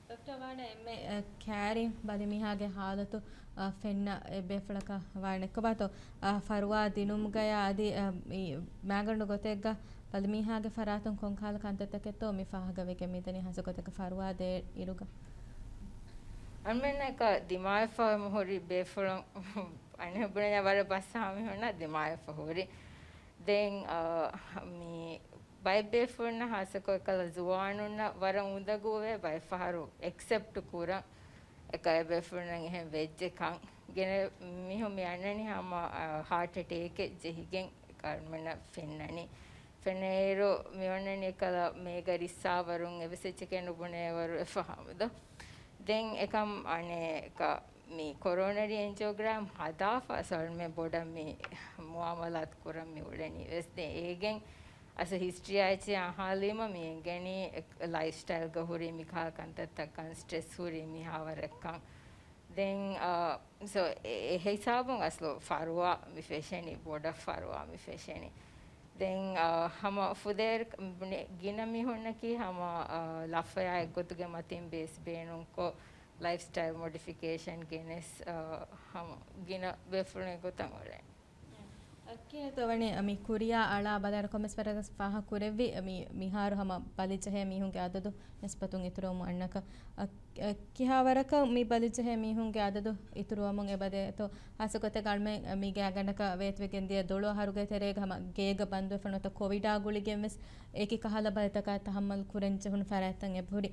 ޑޮކްޓަރ ވާނެ އެންމެ، އަ، ކައިރިން ބަލިމީހާގެ ހާލަތު، އަ، ފެންނަ އެއްބޭފުޅަކަށް ވާނެ އެއްކޮބާތޯ، އަ، ފަރުވާ ދިނުމުގަޔާ އަދި، އަ، މި މާގަނޑު ގޮތެއްގަ ބަލިމީހާގެ ފަރާތުން ކޮންކަހަލަ ކަންތައްތަކެއްތޯ މި ފާހަގަވެގެން މިދަނީ ހަސަ ގޮތަކަށް ފަރުވާ ދޭ އިރުގަ؟ އަންމެންނަކަށް ދިމާވެފަ ހުރި ބޭފުޅުން އަނެއް ބުނެ ވަރަށް ބަސް ހާމިހުންނަށް ދިމާވެފަ ހުރި. ދެން، އަ، މި ބައެއް ބޭފުޅުންނަށް ހާއްސަކޮށް އެކަލަ ޒުވާނުންނަށް ވަރަށް އުނދަގޫވޭ ބައެއް ފަހަރު އެކްސެޕްޓް ކުރަން އެކަ އެ ބޭފުޅުންނަށް އެހެން ވެއްޖެ ކަން. ގިނަ މީހުން މި އަންނަނީ ހަމަ، އަ، ހާޓް އެޓޭކެއް ޖެހިގެން އެކަމަންނަށް ފެންނަނީ. ފެންނައިރު މި އޮންނަނީ އެކަލަ މޭގަ ރިއްސާވަރުން އެވެސް އެއްޗެކޭ ނުބުނޭވަރު އެ ފަހަމުދޯ. ދެން އެކަމް އަނެއް އެކަ މި ކޮރޯނަރީ އެންޖިއޯގްރާމް ހަދާފަ އަސްލު މެ ބޮޑަށް މި މުއާމަލާތު ކުރަން މި އުޅެނީ ވެސް. ދެން އޭގެން އަސްލު ހިސްޓްރީއާ އެއްޗެއް އަހާލީމަ މި އެނގެނީ އެ-، ލައިފް ސްޓައިލްގަ ހުރި މި ކަހަލަ ކަންތައްތައްކަން، ސްޓްރެސް ހުރި މިހާވަރަށްކަން. ދެން، އާ، ސޯ، އެ-، އެ ހިސާބުން އަސްލު ފަރުވާ މި ފެށެނީ، ބޮޑަށް ފަރުވާ މި ފެށެނީ. ދެން، އާ، ހަމަ ފުދޭވަރު ގިނަ މީހުންނަކީ ހަމަ، އާ، ލަފަޔާ އެއްގޮތުގެ މަތިން ބޭސް ބޭނުންކޮށް، ލައިފް ސްޓައިލް މޮޑިފިކޭޝަން ގެނެސް، އާ، ހަމަ ގިނަ ބޭފުޅުން އެގޮތަށް އުޅެނީ. އައްކިހޭތޯ ވަނީ މި ކުރިޔާ އަޅާ ބަލާއިރު ކޮންމެސް ވަރަކަށް ފާހަގަ ކުރެއްވި މި މިހާރު ހަމަ ބަލިޖެހޭ މީހުންގެ އަދަދު ނިސްބަތުން އިތުރުވަމުން އަންނަކަ އަ، އަ، ކިހާވަރަކަށް މި ބަލިޖެހޭ މީހުންގެ އަދަދު އިތުރުވަމުން އެބަދޭތޯ؟ ހާއްސަ ގޮތެއް އަޅުމެން މި ގާތްގަނޑަކަށް ވޭތުވެގެން ދިޔަ ދޮޅު އަހަރުގެ ތެރޭގަ ހަމަ ގޭގަ ބަންދުވެފަ ނުވަތަ ކޮވިޑާ ގުޅިގެން ވެސް އެކި ކަހަލަ ބަލިތަކާ ތަހައްމަލް ކުރަން ޖެހުނު ފަރާތްތައް އެބަހުރި.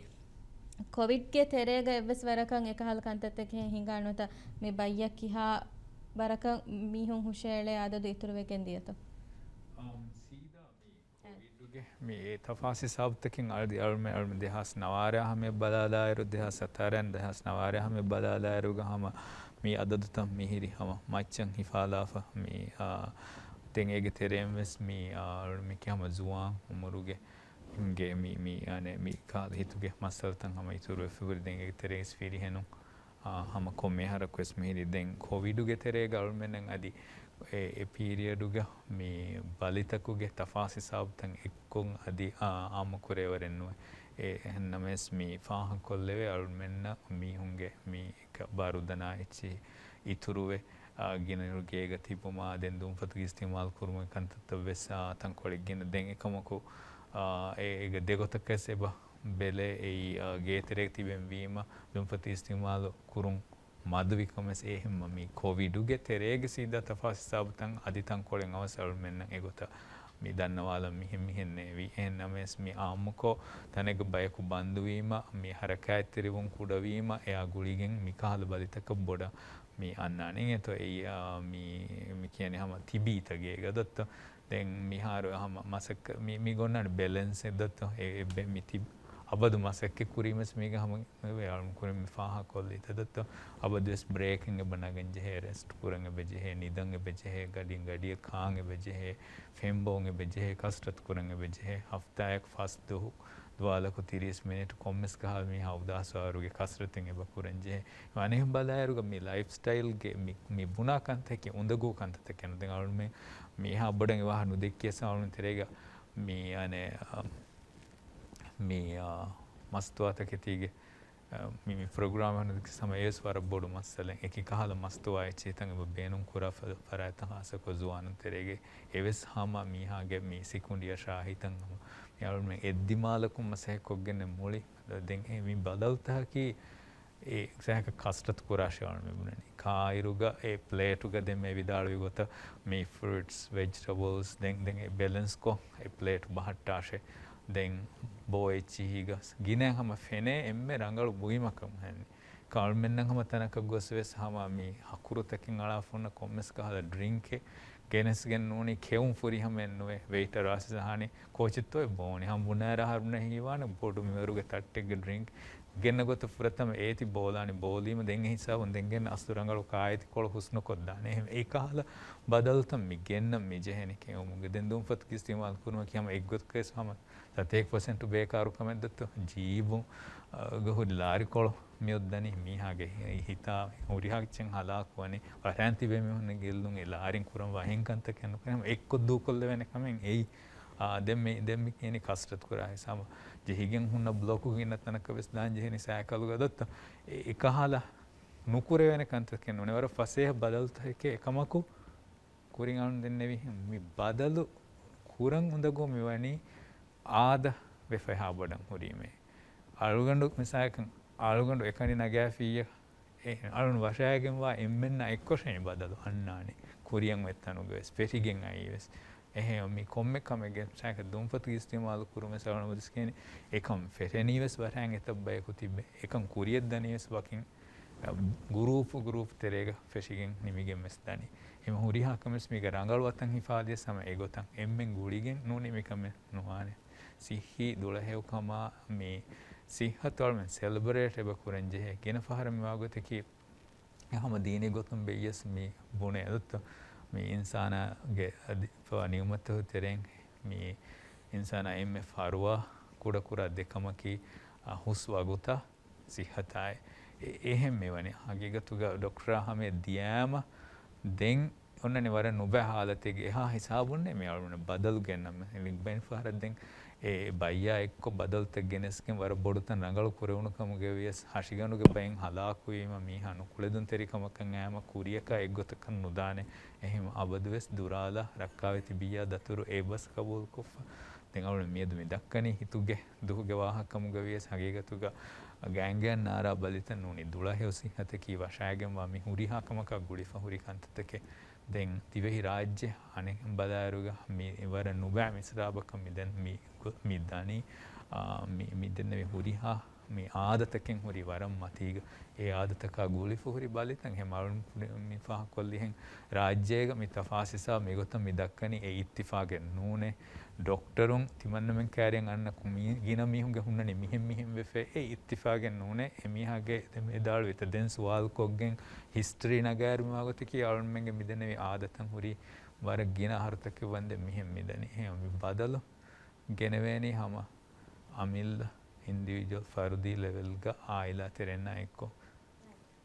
ކޮވިޑްގެ ތެރޭގަ އެއްވެސް ވަރަކަށް އެކަހަލަ ކަންތައްތަކެއް ހިނގާ ނުވަތަ މި ބައްޔަށް ކިހާ ވަރަކަށް މީހުން ހުށައެޅޭ އަދަދު އިތުރުވެގެން ދިޔަތޯ؟ އާ، ސީދާ މި ކޮވިޑުގެ މި އެ ތަފާސި ހިސާބުތަކެއް އަޅު، އަޅުމެ، އަޅުމެ ދެހާސް ނަވާރަ ހަމެ ބަލާލާއިރު، ދެހާސް ސަތާރަ ދެހާސް ނަވާރަ ހަމެ ބަލާލާއިރުގަ ހަމަ މި އަދަދުތައް މިހިރި ހަމަ މައްޗަށް ހިފާލާފަ މި، އާ، ދެން އޭގެ ތެރެއިން ވެސް މި، އާ، އަޅުމެ ކި ހަމަ ޒުވާން އުމުރުގެ ގެ މި، މި، އަނެ، މި ކާލަ ހިތުގެ މައްސަލަތައް ހަމަ އިތުރުވެފަ ހުރި ދެން އޭގެ ތެރޭސް ފިރިހެނުން، އާ، ހަމަ ކޮންމެ އަހަރަކު ވެސް މިހިރީ. ދެން ކޮވިޑުގެ ތެރޭގަ އަޅުމެންނަށް އަދި އެ، އެ ޕީރިއަޑުގަ މި ބަލިތަކުގެ ތަފާސް ހިސާބުތައް އެއްކޮށް އަދި، އާ، އާއްމު ކުރެވަރެއް ނުވޭ. އެ، އެހެންނަމަވެސް މި ފާހަގަކޮށްލެވޭ އަޅުމެންނަށް މީހުންގެ މި ބާރުދަނާ އެއްޗިހި އިތުރުވެ، އާ، ގިނަ ގޭގަ ތިބުމާ، ދެން ދުންފަތުގެ އިސްތިޢުމާލު ކުރުމުގެ ކަންތައްތައް ވެސް، އާ، ތަންކޮޅެއް ގިނަ. ދެން އެކަމަކު، އާ، އެ، އޭގެ ދެގޮތަކަސް އެބަ ބެލެ އެއީ، އާ، ގޭތެރޭގަ ތިބެން ވީމަ، ދުންފަތު އިސްތިޢުމާލު ކުރުން މަދުވިކަމެސް އެހެންމަ މި ކޮވިޑުގެ ތެރޭގެ ސީދާ ތަފާސް ހިސާބުތައް އަދި ތަންކޮޅެއް އަވަސް އަޅުމެންނަށް އެގޮތަށް މި ދަންނަވާލަން މިހެން މިހެން ނޭވި. އެހެންނަމަވެސް މި އާއްމުކޮށް ތަނެއްގަ ބަޔަކު ބަންދުވީމަ، މި ހަރަކާތްތެރިވުން ކުޑަވީމަ، އެއާ ގުޅިގެން މި ކަހަލަ ބަލިތަކަށް ބޮޑަށް މި އަންނާނެ އިނގޭތޯ. އެއީ، އާ، މި، މި ކިޔަނީ ހަމަ ތިބީތަ ގޭގަ ދޮއްތޯ. ދެން މިހާރު ހަމަ މަސައްކަ، މި، މި ގޮންނާނެ ބެލެންސެއް ދޮއްތޯ. އެ، އެ، ބެ-، މި ތި-، އަބަދު މަސައްކަތް ކުރީމަސް މީގަ ހަމަ އެ އަޅުން ކުރިން މި ފާހަގަކޮށްލީތަ ދޮއްތޯ. އަބަދުވެސް ބްރޭކެއް އެބަ ނަގަން ޖެހޭ، ރެސްޓް ކުރަން އެބަ ޖެހޭ، ނިދަން އެބަ ޖެހޭ، ގަޑިން ގަޑިއަށް ކާން އެބަ ޖެހޭ، ފެން ބޯން އެބަ ޖެހޭ، ކަސްރަތު ކުރަން އެބަ ޖެހޭ، ހަފްތާއަކު ފަސް ދުވަހު ދުވާލަކު ތިރީސް މިނިޓް ކޮންމެސް ކަހަލަ މީހާ އުދާސްވާވަރުގެ ކަސްރަތެއް އެބަ ކުރަން ޖެހޭ. އަނެއް ބަލާއިރުގަ މި ލައިފް ސްޓައިލްގެ މި، މި ބުނާ ކަންތަކީ އުނދަގޫ ކަންތައްތަކެއް ނު. ދެން އަޅުމެން މީހާ ބޮޑަށް އެ ވާހަކަ ނުދެއްކިޔަސް އަޅުމެން ތެރޭގަ މި އަނެއް، އަ، މި، އާ، މަސްތުވާތަކެތީގެ، އާ، މި، މި ޕްރޮގްރާމް ހަނދުގެ ސަމަ އެވެސް ވަރަށް ބޮޑު މައްސަލައެއް. އެކި ކަހަލަ މަސްތުވާ އެއްޗިހިތައް އެބަ ބޭނުން ކުރާ ފަ-، ފަރާތްތައް ހާއްސަކޮށް ޒުވާނުން ތެރޭގެ އެވެސް ހަމަ މީހާގެ މި ސިކުނޑިއަށާ ހިތަށް ހަމަ މި އަޅުމެން އެއްދިމާލަކުން މަސައްކަތްކޮށްގެން މުޅި. ދެން އެ މި ބަދަލުތަކަކީ އެ ސައިކަ ކަސްރަތު ކުރާށޭ އަޅުމެން ބުނަނީ. ކާއިރުގަ އެ ޕްލޭޓުގަ ދެން މި ވިދާޅުވި ގޮތަށް މި ފްރޫޓްސް، ވެޖިޓަބަލްސް ދެން، ދެން އެ ބެލެންސްކޮށް އެ ޕްލޭޓު ބަހައްޓާށޭ. ދެން ބޯ އެއްޗިހީގަ ގިނަ ހަމަ ފެނޭ އެންމެ ރަނގަޅު ބުއިމަކަށް ހަންނި. ކައުޅުމެންނަށް ހަމަ ތަނަކަށް ގޮސް ވެސް ހަމަ މި ހަކުރުތަކެއް އަޅާފަ އޮންނަ ކޮންމެސް ކަހަލަ ޑްރިންކެއް ގެނެސްގެން ނޫނީ ކެއުން ފުރިހަމައެއް ނުވޭ. ވެއިޓަރ އާސިސް އަހާނީ ކޯޗެއްތޯއޭ ބޯނީ؟ ހަމަ ބުނާއިރަށް އަހަރުންނަށް ހީވާނެ ބޮޑު މިވަރުގެ ތައްޓެއްގެ ޑްރިންކް ގެންނަ ގޮތަށް ފުރަތަމަ އޭތި ބޯލާނީ ބޯލީމަ ދެން އެ ހިސާބުން ދެން ގެންނަ އަސްލު ރަނގަޅު ކާއެތި ކޮޅު ހުސްނުކޮށްދާނެ. އެހެން އެ ކަހަލަ ބަދަލުތައް މި ގެންނަން މި ޖެހެނީ ކެއުމުގެ. ދެން ދުންފަތުގެ އިސްތިޢުމާލު ކުރުމަކީ ހަމަ އެއްގޮތަކަށް ވެސް ހަމަ ސަތޭކަ ޕަސެންޓު ބޭކާރު ކަމެއް ދޮއްތޯ؟ ޖީބު، އަ، ގަ ހުރި ލާރިކޮޅު މި އޮއްދަނީ މީހާގެ ހި-، ހިތާ ހުރިހާ އެއްޗެއް ހަލާކުވަނީ. ވަރަށް ތިބޭ މީހުން ގެއްލުން އެ ލާރިން ކުރަން ވާ އެހެން ކަންތަކެއް ނުކުރޭ. ހަމަ އެއްކޮށް ދޫކޮށްލެވޭނެ ކަމެއް އެއީ. އާ، ދެން މި، ދެން މި ކިޔަނީ ކަސްރަތު ކުރާ ހިސާބަށް. ޖެހިގެން ހުންނަ ބްލޮކުގެ އިންނަ ތަނަކަށް ވެސް ދާން ޖެހެނީ ސައިކަލުގަ ދޮއްތޯ؟ އެ، އެކަހަލަ ނުކުރެވޭނެ ކަންތަކެއް ނޫނޭ. ވަރަށް ފަސޭހަ ބަދަލުތަކެކޭ. އެކަމަކު ކުރިން އަޅުން ދެންނެވި މި ބަދަލު ކުރަން އުނދަގޫ މިވަނީ އާދަ ވެފަ އެހާ ބޮޑަށް ހުރީމޭ. އަޅުގަނޑު މިސާލަކަށް އަޅުގަނޑު އެކަނި ނަގާފިއްޔާ، އެ އަޅުން ވަށާގެންވާ އެންމެންނާ އެއްކޮށޭ މި ބަދަލު އަންނާނީ. ކުރިއަށް އޮތް ތަނުގަ ވެސް، ފެށިގެން އައީ ވެސް. އެހެން މި ކޮންމެ ކަމެއްގެ މިސާލަކަށް ދުންފަތުގެ އިސްތިޢުމާލު ކުރުމަށް އަޅުގަނޑު ވެސް ކިޔަނީ އެކަން ފެށެނީ ވެސް ވަށާގެން އެތައް ބަޔަކު ތިބެ. އެކަން ކުރިޔަށް ދަނީ ވެސް ވަކިން ގުރޫޕު ގުރޫޕު ތެރޭގަ ފެށިގެން ނިމިގެން ވެސް ދަނީ. އެމަ ހުރިހާ ކަމެސް މީގަ ރަނގަޅު އަތަށް ހިފާދިޔަސް ހަމަ އެގޮތަށް އެންމެން ގުޅިގެން ނޫނީ މިކަމެއް ނުވާނެ. ސިއްހީ ދުޅަހެޔޮކަމާ މި ސިއްހަތު އަޅުމެން ސެލެބްރޭޓް އެބަ ކުރަން ޖެހޭ. ގިނަ ފަހަރަށް މިވާ ގޮތަކީ ހަމަ ދީނީ ގޮތުން ބެއްޔަސް މި ބުނޭ އަދަދުތައް މި އިންސާނާގެ އަދި ފަވާ ނިޢުމަތްތަކުގެ ތެރެއިން މި އިންސާނާ އެންމެ ފަރުވާ ކުޑަކުރާ ދެ ކަމަކީ، އަ، ހުސް ވަގުތާ ސިއްހަތާއި. އެ-، އެހެން މިވަނީ. ހަގީގަތުގަ ޑޮކްޓަރާ ހަމަޔަށް ދިޔާމަ ދެން އޮންނަނީ ވަރަށް ނުބައި ހާލަތެއްގެ. އެހާ ހިސާބުންނޭ މި އަޅުގަނޑު ބަދަލު ގެންނަމެ. ލިބެން ފަހަރަށް ދެން އެ ބައްޔާ އެއްކޮށް ބަދަލުތައް ގެނެސްގެން ވަރަށް ބޮޑުތަން ރަނގަޅު ކުރެވުނު ކަމުގަ ވިޔަސް، ހަށިގަނޑުގެ ބައިން ހަލާކުވީމަ މީހާ ނުކުޅެދުންތެރިކަމަކަށް އައިމަ ކުރިޔަކާ އެއްގޮތަކަށް ނުދާނެ. އެހެން އަބަދުވެސް ދުރާލާ ރައްކާވެ ތިބިއްޔާ ދަތުރު އެ ބަސް ޤަބޫލުކޮށްފަ. ދެން އަޅުގަނޑު މިއަދު މި ދައްކަނީ ހިތުގެ ދުހުގެ ވާހަކަ ކަމުގަ ވިޔަސް، ހަގީގަތުގަ ގާތްގަނޑަކަށް ނާރާ ބަލިތައް ނޫނީ ދުޅަހެޔޮ ސިއްހަތަކީ ވަށާގެންވާ މި ހުރިހާ ކަމަކާ ގުޅިފަ ހުރި ކަންތައްތަކެއް. ދެން ދިވެހި ރާއްޖެ އަނެއް ބަލާއިރުގަ މި ވަރަށް ނުބައި މިސްރާބަކަށް މިދެން މި ގޮ-، މި ދަނީ، އާ، މި، މި ދެންނެވި ހުރިހާ މި އާދަތަކެއް ހުރީ ވަރަށް މަތީގަ. އެ އާދަތަކާ ގުޅިފަ ހުރި ބަލިތައް ހެމައަޅުން މި ފާހަގަކޮށްލިހެން ރާއްޖޭގަ މި ތަފާސް ހިސާބު މިގޮތަށް މި ދައްކަނީ އެ އިއްތިފާގެއް ނޫނޭ. ޑޮކްޓަރުން ތިމަންނަމެން ކައިރިއަށް އަންނަ ކު-، މި ގިނަ މީހުންގެ ހުންނަނީ މިހެން މިހެން ވެފަ އެ އިއްތިފާގެއް ނޫނޭ. އެ މީހާގެ އެ ދާޅުވިތަ ދެން ސުވާލުކޮށްގެން ހިސްޓްރީ ނަގާއިރު މިވާގޮތަކީ އަޅުމެންގެ މިދެންނެވި އާދަތަށް ހުރީ ވަރަށް ގިނަ އަހަރުތަކެއް ވަންދެން މިހެން މިދަނީ. އެހެން މި ބަދަލު ގެނެވޭނީ ހަމަ އަމިއްލަ އިންޑިވިޖުއަލް ފަރުދީ ލެވެލްގަ އާއިލާ ތެރެއިންނާ އެއްކޮށް.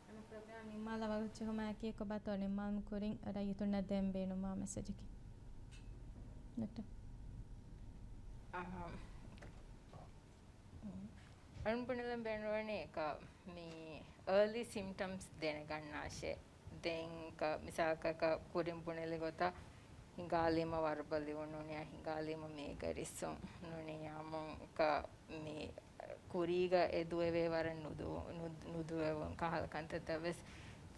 އެމަ ޕްރޮގްރާމް ނިންމާލާ ވަގުތު ޖެހުމާއެކީ ކޮބާތޯ ނިންމާލުމު ކުރިން ރައްޔިތުންނަށް ދޭން ބޭނުންވާ މެސެޖަކީ؟ ޑޮކްޓަރ. އަހަ. އަޅުން ބުނެލަން ބޭނުންވަނީ އެކަ މި އާލީ ސިމްޓަމްސް ދެނެގަންނާށޭ. ދެން ކަ މިސާލަކަށް ކުރިން ބުނެލި ގޮތަށް ހިނގާލީމަ ވަރުބަލިވުން ނޫނިއްޔާ ހިނގާލީމަ މޭގަ ރިއްސުން ނޫނިއްޔާމު ކަ މި ކުރީގަ އެ ދުވެވޭ ވަރަށް ނުދު-، ނު-، ނުދުވެވުން ކަހަލަ ކަންތައްތައް ވެސް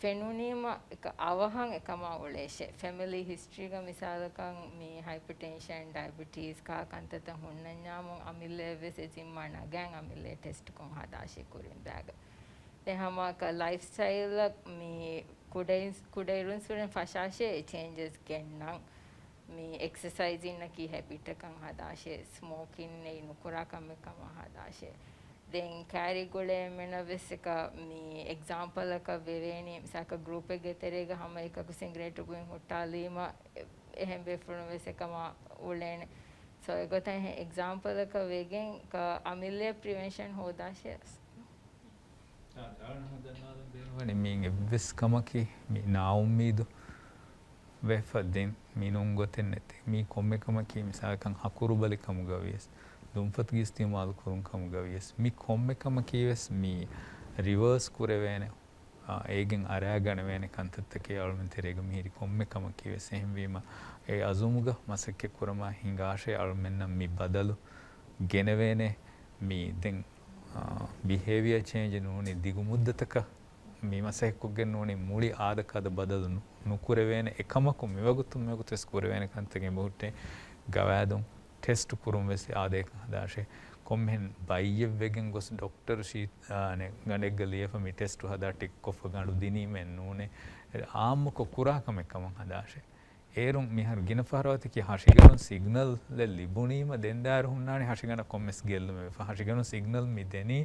ފެނުނީމަ އެކަ އަވަހަށް އެކަމާ އުޅޭށޭ. ފެމިލީ ހިސްޓްރީގަ މިސާލަކަށް މި ހައިޕަޓެންޝަން، ޑައިބެޓީސް ކަހަލަ ކަންތައްތައް ހުންނަންޏާމު އަމިއްލައަށް ވެސް އެ ޒިންމާ ނަގައިން އަމިއްލައަށް ޓެސްޓްކޮށް ހަދާށޭ ކުރިން ބައިގަ. ދެން ހަމައަކަށް ލައިފްސްޓައިލަށް މި ކުޑައި-، ކުޑައިރުންސުރެން ފަށާށޭ އެ ޗޭންޖެސް ގެންނަން. މި އެކްސަސައިޒިންނަކީ ހެބިޓަކަށް ހަދާށޭ، ސްމޯކިން އެއީ ނުކުރާ ކަމެއް ކަމަށް ހަދާށޭ. ދެން ކައިރި ގުޅޭ އެންމެނަށް ވެސް އެކަ މި އެގްޒާމްޕަލަކަށް ވެވޭނީ، މިސާލަކަށް ގްރޫޕެއްގެ ތެރޭގަ ހަމައެކަކު ސިނގްރޭޓު ގުޅިން ހުއްޓާލީމަ އެ-، އެހެން ބޭފުޅުން ވެސް އެކަމާ އުޅޭނެ. ސޯ އެގޮތަށް އެހެން އެގްޒާމްޕަލަކަށް ވެގެން ކަ އަމިއްލައަށް ޕްރިވެންޝަން ހޯދާށޭ. ވަނީ މި އެއްވެސް ކަމަކީ މި ނާއުއްމީދު ވެފަ ދެން މި ނޫން ގޮތެއް ނެތޭ. މީ ކޮންމެ ކަމަކީ މިސާލަކަށް ހަކުރުބަލި ކަމުގަ ވިޔަސް، ދުންފަތުގެ އިސްތިއުމާލު ކުރުން ކަމުގަ ވިޔަސް، މި ކޮންމެ ކަމަކީ ވެސް މި ރިވާސް ކުރެވޭނެ، އާ، އޭގެން އަރާގަނެވޭނެ ކަންތައްތަކެއް އަޅުމެން ތެރޭގަ މިހިރި ކޮންމެ ކަމަކީ ވެސް. އެހެންވީމަ އެ އަޒުމުގަ މަސައްކަތް ކުރަމާ ހިނގާށޭ އަޅުމެންނަށް މި ބަދަލު ގެނެވޭނެ. މި ދެން، އާ، ބިހޭވިއަ ޗޭންޖް ނޫނީ ދިގު މުއްދަތަކަށް މި މަސައްކަތްކޮށްގެން ނޫނީ މުޅި އާދަކާދަ ބަދަލު ނު-، ނުކުރެވޭނެ. އެކަމަކު މިވަގުތު މިވަގުތު ވެސް ކުރެވޭނެ ކަންތަކެއް ބަހުއްޓޭ ގަވާއިދުން ޓެސްޓް ކުރުން ވެސް އާދައަކަށް ހަދާށޭ. ކޮންމެހެން ބައްޔެއް ވެގެން ގޮސް ޑޮކްޓަރު ޝީ-، އާ، ގަނޑެއްގަ ލިޔެފަ މި ޓެސްޓު ހަދާ ޓިކްކޮށްފަ ގަނޑު ދިނީމެއް ނޫނޭ. އާއްމުކޮށް ކުރާ ކަމެއް ކަމަށް ހަދާށޭ. އޭރުން މިހާރު ގިނަ ފަހަރު އޮތަކީ ހަށިގަނޑުން ސިގްނަލްއެއް ލިބުނީމަ ދެން ދާއިރު ހުންނާނީ ހަށިގަނޑަށް ކޮންމެސް ގެއްލުމެއް ވެފަ. ހަށިގަނޑުން ސިގްނަލް މި ދެނީ،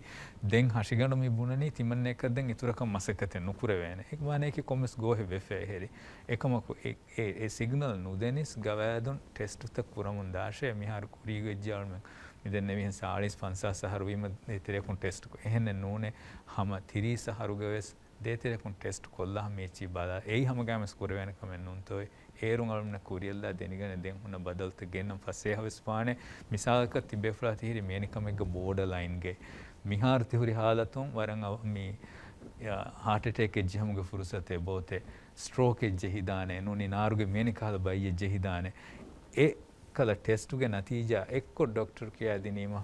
ދެން ހަށިގަނޑު މި ބުނަނީ ތިމަންނައަކަށް ދެން އިތުރަކަށް މަސައްކަތެއް ނުކުރެވޭނެ. އެ ވާނެއަކީ ކޮންމެސް ގޯހެއް ވެފަ އެހެރި. އެކަމަކު އެ، އެ، އެ ސިގްނަލް ނުދެނީސް ގަވާއިދުން ޓެސްޓުތައް ކުރަމުން ދާށޭ. މިހާރު ކުރީގޮތް ޖާޅުމެއް މި ދެންނެވިހެން ސާޅީސް ފަންސާސް އަހަރު ވީމަ ދޭތެރެއަކުން ޓެސްޓް ކު-، އެހެންނެއް ނޫނޭ. ހަމަ ތިރީސް އަހަރުގަ ވެސް ދޭތެރެއަކުން ޓެސްޓް ކޮށްލާ މީޗީ ބަލާ. އެއީ ހަމަގައިމުވެސް ކުރެވޭނެ ކަމެއް ނޫންތޯއޭ. އޭރުން އަޅުމެންނަށް ކުރިޔަށްލާ ދެނިގަނެ ދެން ހުންނަ ބަދަލުތައް ގެންނަން ފަސޭހަވެސް ވާނެ. މިސާލަކަށް ތިބޭފުޅާ ތިހިރީ މިވެނި ކަމެއްގަ ބޯޑަ ލައިންގައި މިހާރު ތިހުރި ހާލަތުން ވަރަށް އަވަ-، މި، އާ، ހާޓް އެޓޭކެއް ޖެހުމުގެ ފުރުސަތެއް ބޯތެ، ސްޓްރޯކެއް ޖެހިދާނެ، ނޫނީ ނާރުގެ މިވެނި ކަހަލަ ބައްޔެއް ޖެހިދާނެ. އެ ކަލަ ޓެސްޓުގެ ނަތީޖާ އެއްކޮށް ޑޮކްޓަރު ކިޔާދިނީމަ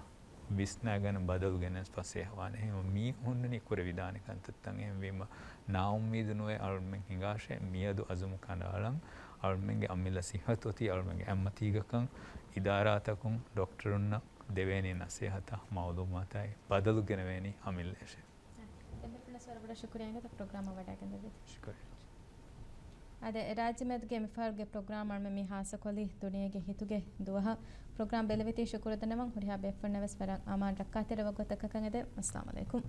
ވިސްނާގަނެ ބަދަލު ގެނެސް ފަސޭހަވާނެ. އެހެންވީމަ މީ ހުންނަނީ ކުރެވިދާނެ ކަންތައްތައް. އެހެންވީމަ ނާއުއްމީދު ނުވެ އަޅުމެން ހިނގާށޭ މިއަދު އަޒުމު ކަނޑައަޅަން. އަޅުމެންގެ އަމިއްލަ ސިއްހަތު އޮތީ އަޅުމެންގެ އަތްމަތީގަކަން. އިދާރާތަކުން ޑޮކްޓަރުންނަށް ދެވޭނީ ނަސޭހަތާ މައުލޫމާތާއި ބަދަލު ގެނެވޭނީ އަމިއްލައަށޭ. ދެން ބޭފުޅުންނަށް ވަރަށް ބޮޑަށް ޝުކުރިއްޔާ އިނގޭތޯ ޕްރޮގްރާމަށް ވަޑައިގެންދެވިއްޖެ. ޝުކުރިއްޔާ. އާދެ، ރާއްޖެ މެދުގެ މިފަހަރުގެ ޕްރޮގްރާމް އަޅުމެން މި ހާއްސަކޮށްލީ ދުނިޔޭގެ ހިތުގެ ދުވަހަށް. ޕްރޮގްރާމް ބެލެވޭތީ ޝުކުރު ދަންނަވަން. ހުރިހާ ބޭފުޅުންނަށް ވެސް ވަރަށް އަމާން ރައްކާތެރި ވަގުތަކަކަށް އެދެން. އައްސަލާމު ޢަލައިކުމް.